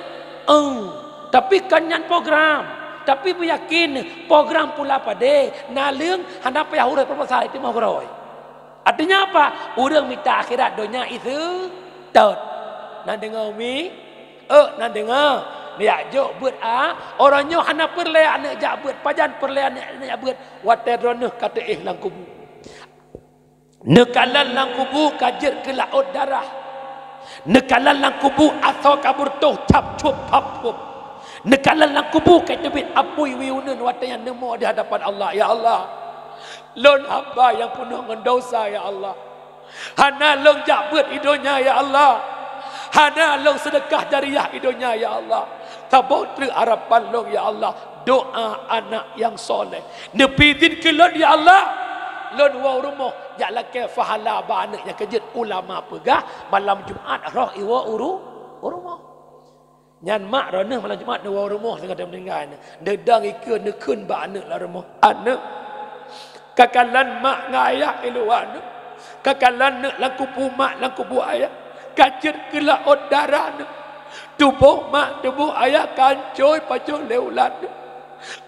Oh, tapi kon nyan program. Tapi beuyakin, program pula padé, naleueng hana payah ureueng proposal, itu mah uroe. Artinya apa? Ureueng mita akhirat, donya iseutôt. Na deungö, Umi? Ôk, na deungö? Neujak jok beuet, a? Uroe nyoe hana peureulèe aneuk jak beuet. Pajan peureulèe aneuk, aneuk jak beuet? Watèe droeneuh ka teuéh lam kubu. Neukalon lam kubu ka jeuet keu laôt darah. Neukalon lam kubu asoe ka beureutoh cap cup pap pup. Neukalon lam kubu ka teubiet apui wie uneuen watèe nyan neumo di hadapan Allah. Ya Allah, lôn hamba nyang peunoh ngon dosa, ya Allah. Hana lôn jak beuet i donya, ya Allah. Hana lôn seudeukah jariah i donya, ya Allah. Saboh treuk harapan lôn, ya Allah, doa anak nyang soleh. Neupeuidhin keu lôn, ya Allah. Lôn woe u rumoh jak lakèe pahala bak aneuk nyang keujeuet. Ulama peugah, malam Jumat roh iwoe u ru-, u rumoh. Nyan mak droeneuh malam Jumat neuwoe u rumoh, singoh teuma meuninggai nyan. Neudong ikeue, neukheun bak aneuk lam rumoh, "Aneuk, kakalon mak ngon ayah i luwa aneuk. Kakalon neuk lam kubu mak, lam kubu ayah. Ka jeuet keu laôt darah neuk. Tuboh mak, tuboh ayah ka ancôi pajoh lé ulat neuk.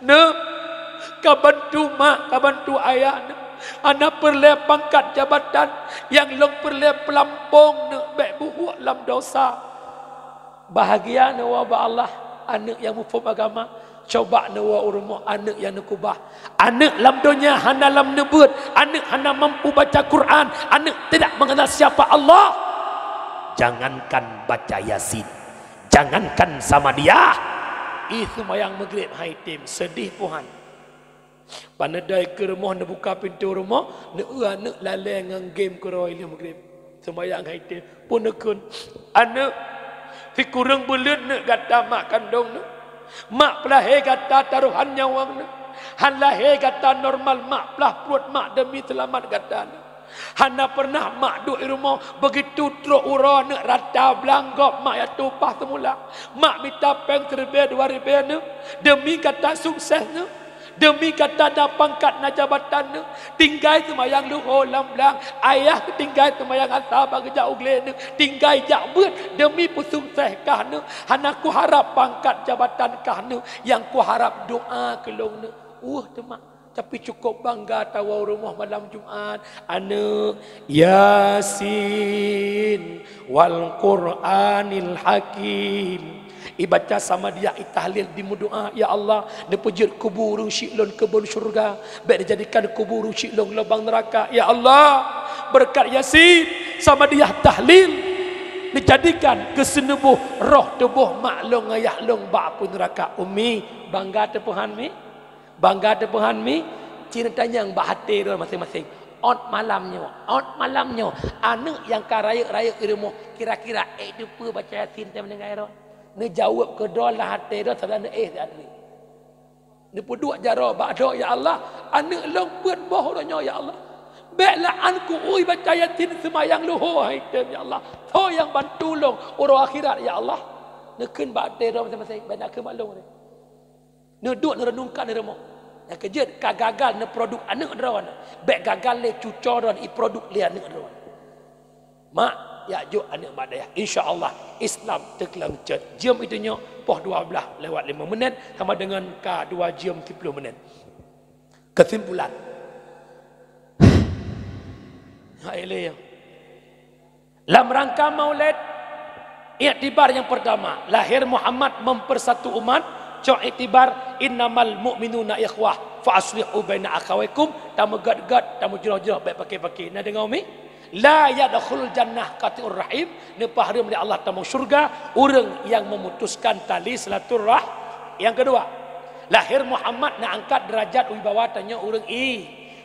Neuk, kabantu mak, kabantu ayah neuk. Hana peureulèe pangkat jabatan, nyang lôn peureulèe peulampông neuk, bèk buhok lam dosa." Bahagia neuwoe bak Allah, aneuk nyang muphom agama. Coba neuwoe u rumoh, aneuk nyang neukubah. Aneuk lam donya hana lam neubeuet, aneuk hana mampu baca Quran, aneuk tidak mengenal siapa Allah. Jangankan baca Yasin, jangankan Samadiyah, ih seumayang Maghrib han item, seudeh puhan. Paneudai keu rumoh, neubuka pintoe rumoh, neueu aneuk lalè ngon game keudroe ilèe Maghrib. Seumayang han item, pun neukheun, "Aneuk, sikureueng buleuen neuk gata mak kandông neuk. Mak peulahé gata tarohan nyawöng neuk. Han lahé gata normal mak peulaih pruet mak deumi seulamat gata neuk. Hana peureunah mak duek i rumoh, beugitu trok uroe neuk rata blang gob mak jak tueng upah seumula. Mak mita pèng siribèe dua ribèe neuk, deumi gata sukses neuk. Deumi gata na pangkat, na jabatan neuk. Tinggai seumayang luho lam blang. Ayah tinggai seumayang asa bak geujak u glé neuk. Tinggai jak beuet deumi peusukses kah neuk. Hana kuharab pangkat jabatan kah neuk. Nyang kuharab doa keu lôn neuk." Weueh teuma. Tapi cukôp bangga tawoe u rumoh malam Jumat. Aneuk, Yasin wal Qur'anil Hakim. Ibaca Samadiyah, itahlil, dimeudoa, "Ya Allah, neupeujeuet kubu ureueng syik lôn keubon syeuruga. Bèk neujadikan kubu ureueng syik lôn lubang neuraka. Ya Allah, beureukat Yasin, Samadiyah, tahlil, neujadikan keuseuneuboh roh tuboh mak lôn ngon ayah lôn bak apui neuraka." Umi, bangga teupeuhan, Mi? Bangga teupeuhan, Mi? Ci neutanyong bak até droe maséng-maséng. Ôt malam nyoe, ôt malam nyoe, aneuk nyang ka rayeuk-rayeuk i rumoh, kira-kira ék teupeue baca Yasin teuma ninggai droe? Neujaweueb keu droe lam até droe, saban neuéh siat lé. Neupeuduek jaroe bak droe, "Ya Allah, aneuk lôn peuet boh uroe nyoe, ya Allah. Bèk lôn keu ui baca Yasin, seumayang luho han item, ya Allah. Soe nyang bantu lôn uroe akhirat, ya Allah?" Neukheun bak até droe maséng-maséng, bèk neukheun bak lôn. Neuduek neureunungkan di rumoh. Nyang keujeuet ka gagal neuproduek aneuk droe, bèk gagal lé cucoe droe iproduk lé aneuk droe. Mak, jak jok aneuk mak dayah. Insya Allah, Islam teukeuleueng cot. Jeuem itu nyoe poh dua belas lewat lima menit sama dengan ka dua jeuem siplôh menit. Kesimpulan. Hai le. Lam rangka Maulid, iktibar yang pertama, lahir Muhammad mempersatu umat. Cok iktibar, "Innamal mu'minuna ikhwah, fa aslihu baina akhawaikum." Tameugét-gét, tameujuroh-juroh, bèk paké-paké. Na deungö mi? "La yadkhul jannah qati'ur rahim." Neupeuhareuem lé Allah tamong syurga ureueng nyang memutuskan tali silaturah-. Yang kedua, lahir Muhammad na angkat derajat wibawa tanyoe ureueng i.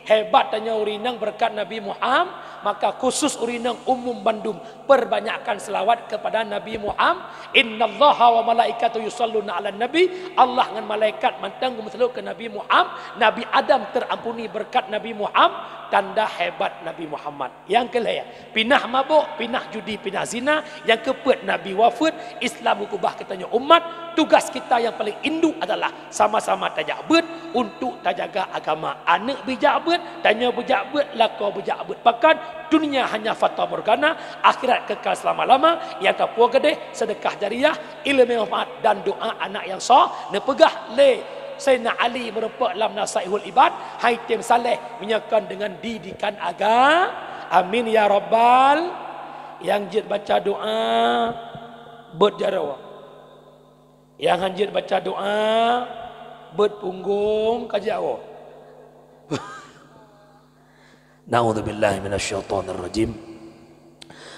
Hebat tanyoe ureueng inong beureukat Nabi Muhammad, maka khusus ureueng inong umum bandum perbanyakkan selawat kepada Nabi Muhammad. "Innallaha wa malaikatahu yusalluna 'alan nabi." Allah ngon malaikat mantong geumeuseulaweuet keu Nabi Muhammad. Nabi Adam terampuni beureukat Nabi Muhammad, tanda hebat Nabi Muhammad. Nyang keu lhèe, pinah mabök, pinah judi, pinah zina. Nyang keu peuet, Nabi wafeuet, Islam geukeubah keu tanyoe umat. Tugas kita nyang paleng induk adalah sama-sama tajak beuet untuk tajaga agama. Aneuk bijak beuet, tanyoe bijak beuet, lakoe bijak beuet. Pakon? Dunia hanya fata morgana, akhirat kekal selama-lama. Nyang tapuwoe keudeh, sedekah jariah, ileumèe manfaat, dan doa anak nyang so-. Neupeugah lé Saidina Ali meurumpok lam Nasaihul Ibad, "Hai tem saleh, meunyoe kon deungon didikan aga-." Amin ya rabbal. Nyang jeuet baca doa, beuet jaroe. Nyang han jeuet baca doa, beuet punggong ka jiwoe. Na'udzubillahi minasyaitonirrajim.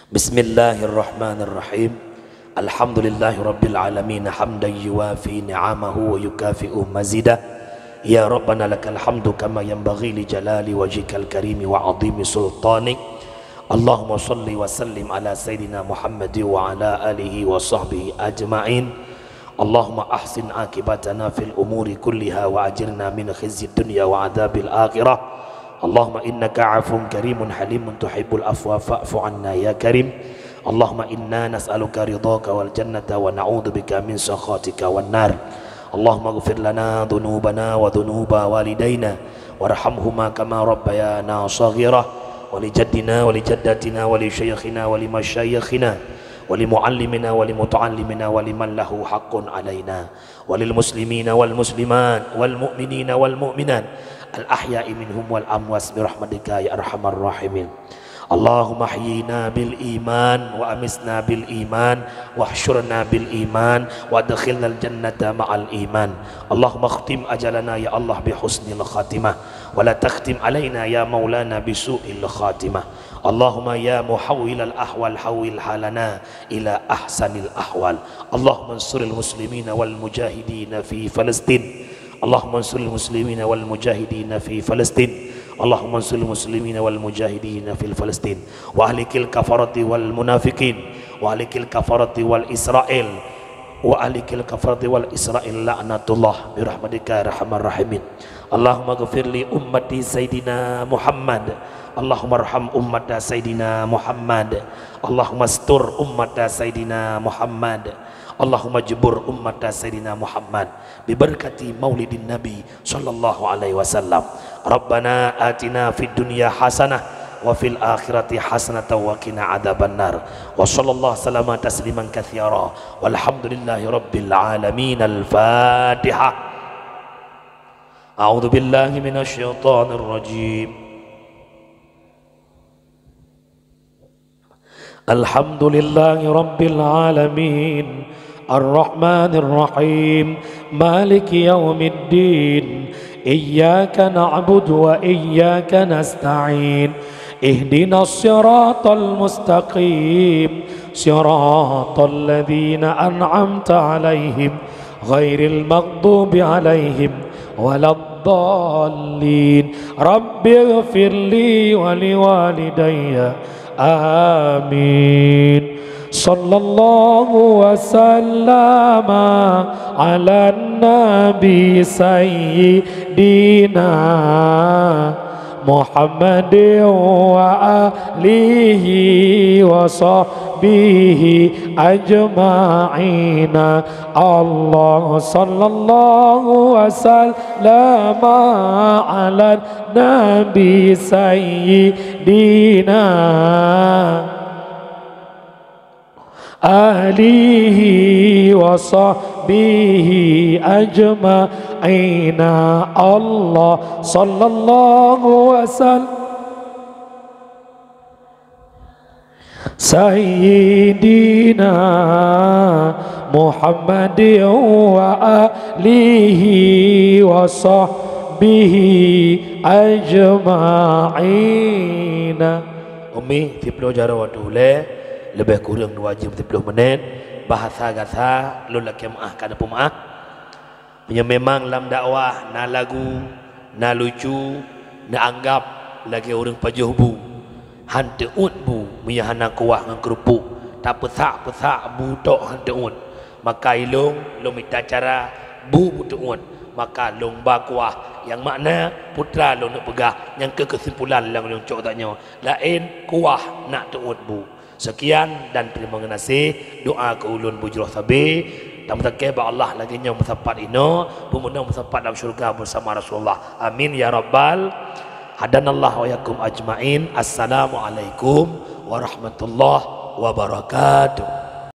Bismillahirrahmanirrahim. Alhamdulillahirabbil alamin, hamdan yuwafi ni'amahu wa yukafi'u mazidah. Ya Rabbana, lakal hamdu kama yanbaghi li jalali wajhikal karimi wa 'azimi sultanik. Allahumma shalli wa sallim ala sayyidina Muhammadin wa ala alihi wa sahbihi ajma'in. Allahumma ahsin aqibatana fil umuri kulliha wa ajirna min khizyid dunya wa adzabil akhirah. Allahumma innaka 'afuwun karimun halimun tuhibbul 'afwa fa'fu 'anna ya karim. Allahumma inna nas'aluka ridhaka wal jannata wa na'udzubika min sakhatika wan nar. Allahumma ighfir lana dzunubana wa dzunuba walidaina warhamhuma kama rabbayana shaghira, wa li jaddina wa li jaddatina wa li syaikhina wa li masyayikhina wa li muallimina wa li muta'allimina wa liman lahu haqqun alaina, wa lil muslimina wal muslimat, wal mu'minina wal mu'minat, al ahya'i minhum wal amwat, bi rahmatika ya arhamar rahimin. Allahumma ahyina bil iman, wa amitna bil iman, wahsyurna bil iman, wa adkhilnal jannata ma'al iman. Allahumma khtim ajalana ya Allah bi husnil khatimah, wa la takhtim alaina ya maulana bi su'il khatimah. Allahumma ya muhawwilal ahwal hawwil halana ila ahsanil ahwal. Allahumma ansuril muslimina wal mujahidina fi Falastin. Allahumma ansuril muslimina wal mujahidina fi Falastin. Allahumma ansuril muslimina wal mujahidina fi Falastin. Wa ahlikil kafarati wal munafiqin. Wa ahlikil kafarati wal Israel. Wa ahlikil kafarati wal Israel la'natullah bi rahmatika ya arhamar rahimin. Allahumma ghfir li ummati Sayyidina Muhammad. Allahumma arham ummata Sayyidina Muhammad. Allahumma astur ummata Sayyidina Muhammad. Allahumma jbur ummata Sayyidina Muhammad. Bi barakati maulidin Nabi sallallahu alaihi wasallam. Rabbana atina fid dunya hasanah wa fil akhirati hasanatan wa qina adzabannar. Wa sallallahu sallama tasliman katsira. Walhamdulillahi rabbil alamin. Al-Fatihah. A'udzu billahi minasy syaithanir rajim. Alhamdulillahi rabbil alamin. Arrahmanir rahim. Maliki yaumiddin. Iyyaka na'budu wa iyyaka nasta'in. Ihdinas siratal mustaqim. Siratal ladzina an'amta 'alaihim ghairil maghdubi 'alaihim waladdallin. Rabbighfirli wa liwalidayya. Amin. Sallallahu wa sallama 'alan nabi sayyidina Muhammadin wa alihi wa sahbihi ajma'ina. Allah sallallahu wa sallama 'alan nabi sayyidina Alihi wa sahbihi ajma'ina. Allah sallallahu wasallam. Sayyidina Muhammad wa alihi wa sahbihi ajma'ina. Umi, siplôh jaroe watèe ulèe, leubeh kureueng dua jeuem siplôh minèt, bahasa gasa lôn lakèe meu'ah ka neupeumaah. Meunyoe memang lam dakwah na lagu, na lucu, na anggab lagèe ureueng pajoh bu, han teuôt bu meunyoe hana kuah ngon keurupuk, tapeusak-peusak bu tok han teuôt, maka ilôn lôn mita cara bu beuteuôt, maka lôn ba kuah. Nyang makna putra lôn neuk peugah, nyang keu keusimpulan lam lôn cok tanyoe, laén kuah nak teuôt bu. Sekian dan terima kasih. Doa keu ulôn beujroh sabe. Tameusaké bak Allah lagèe nyoe meusapat inoe, beumeunoe meusapat lam syurga beusama Rasulullah. Amin ya rabbal. Hadanallahu wa iyyakum ajmain. Assalamualaikum warahmatullahi wabarakatuh.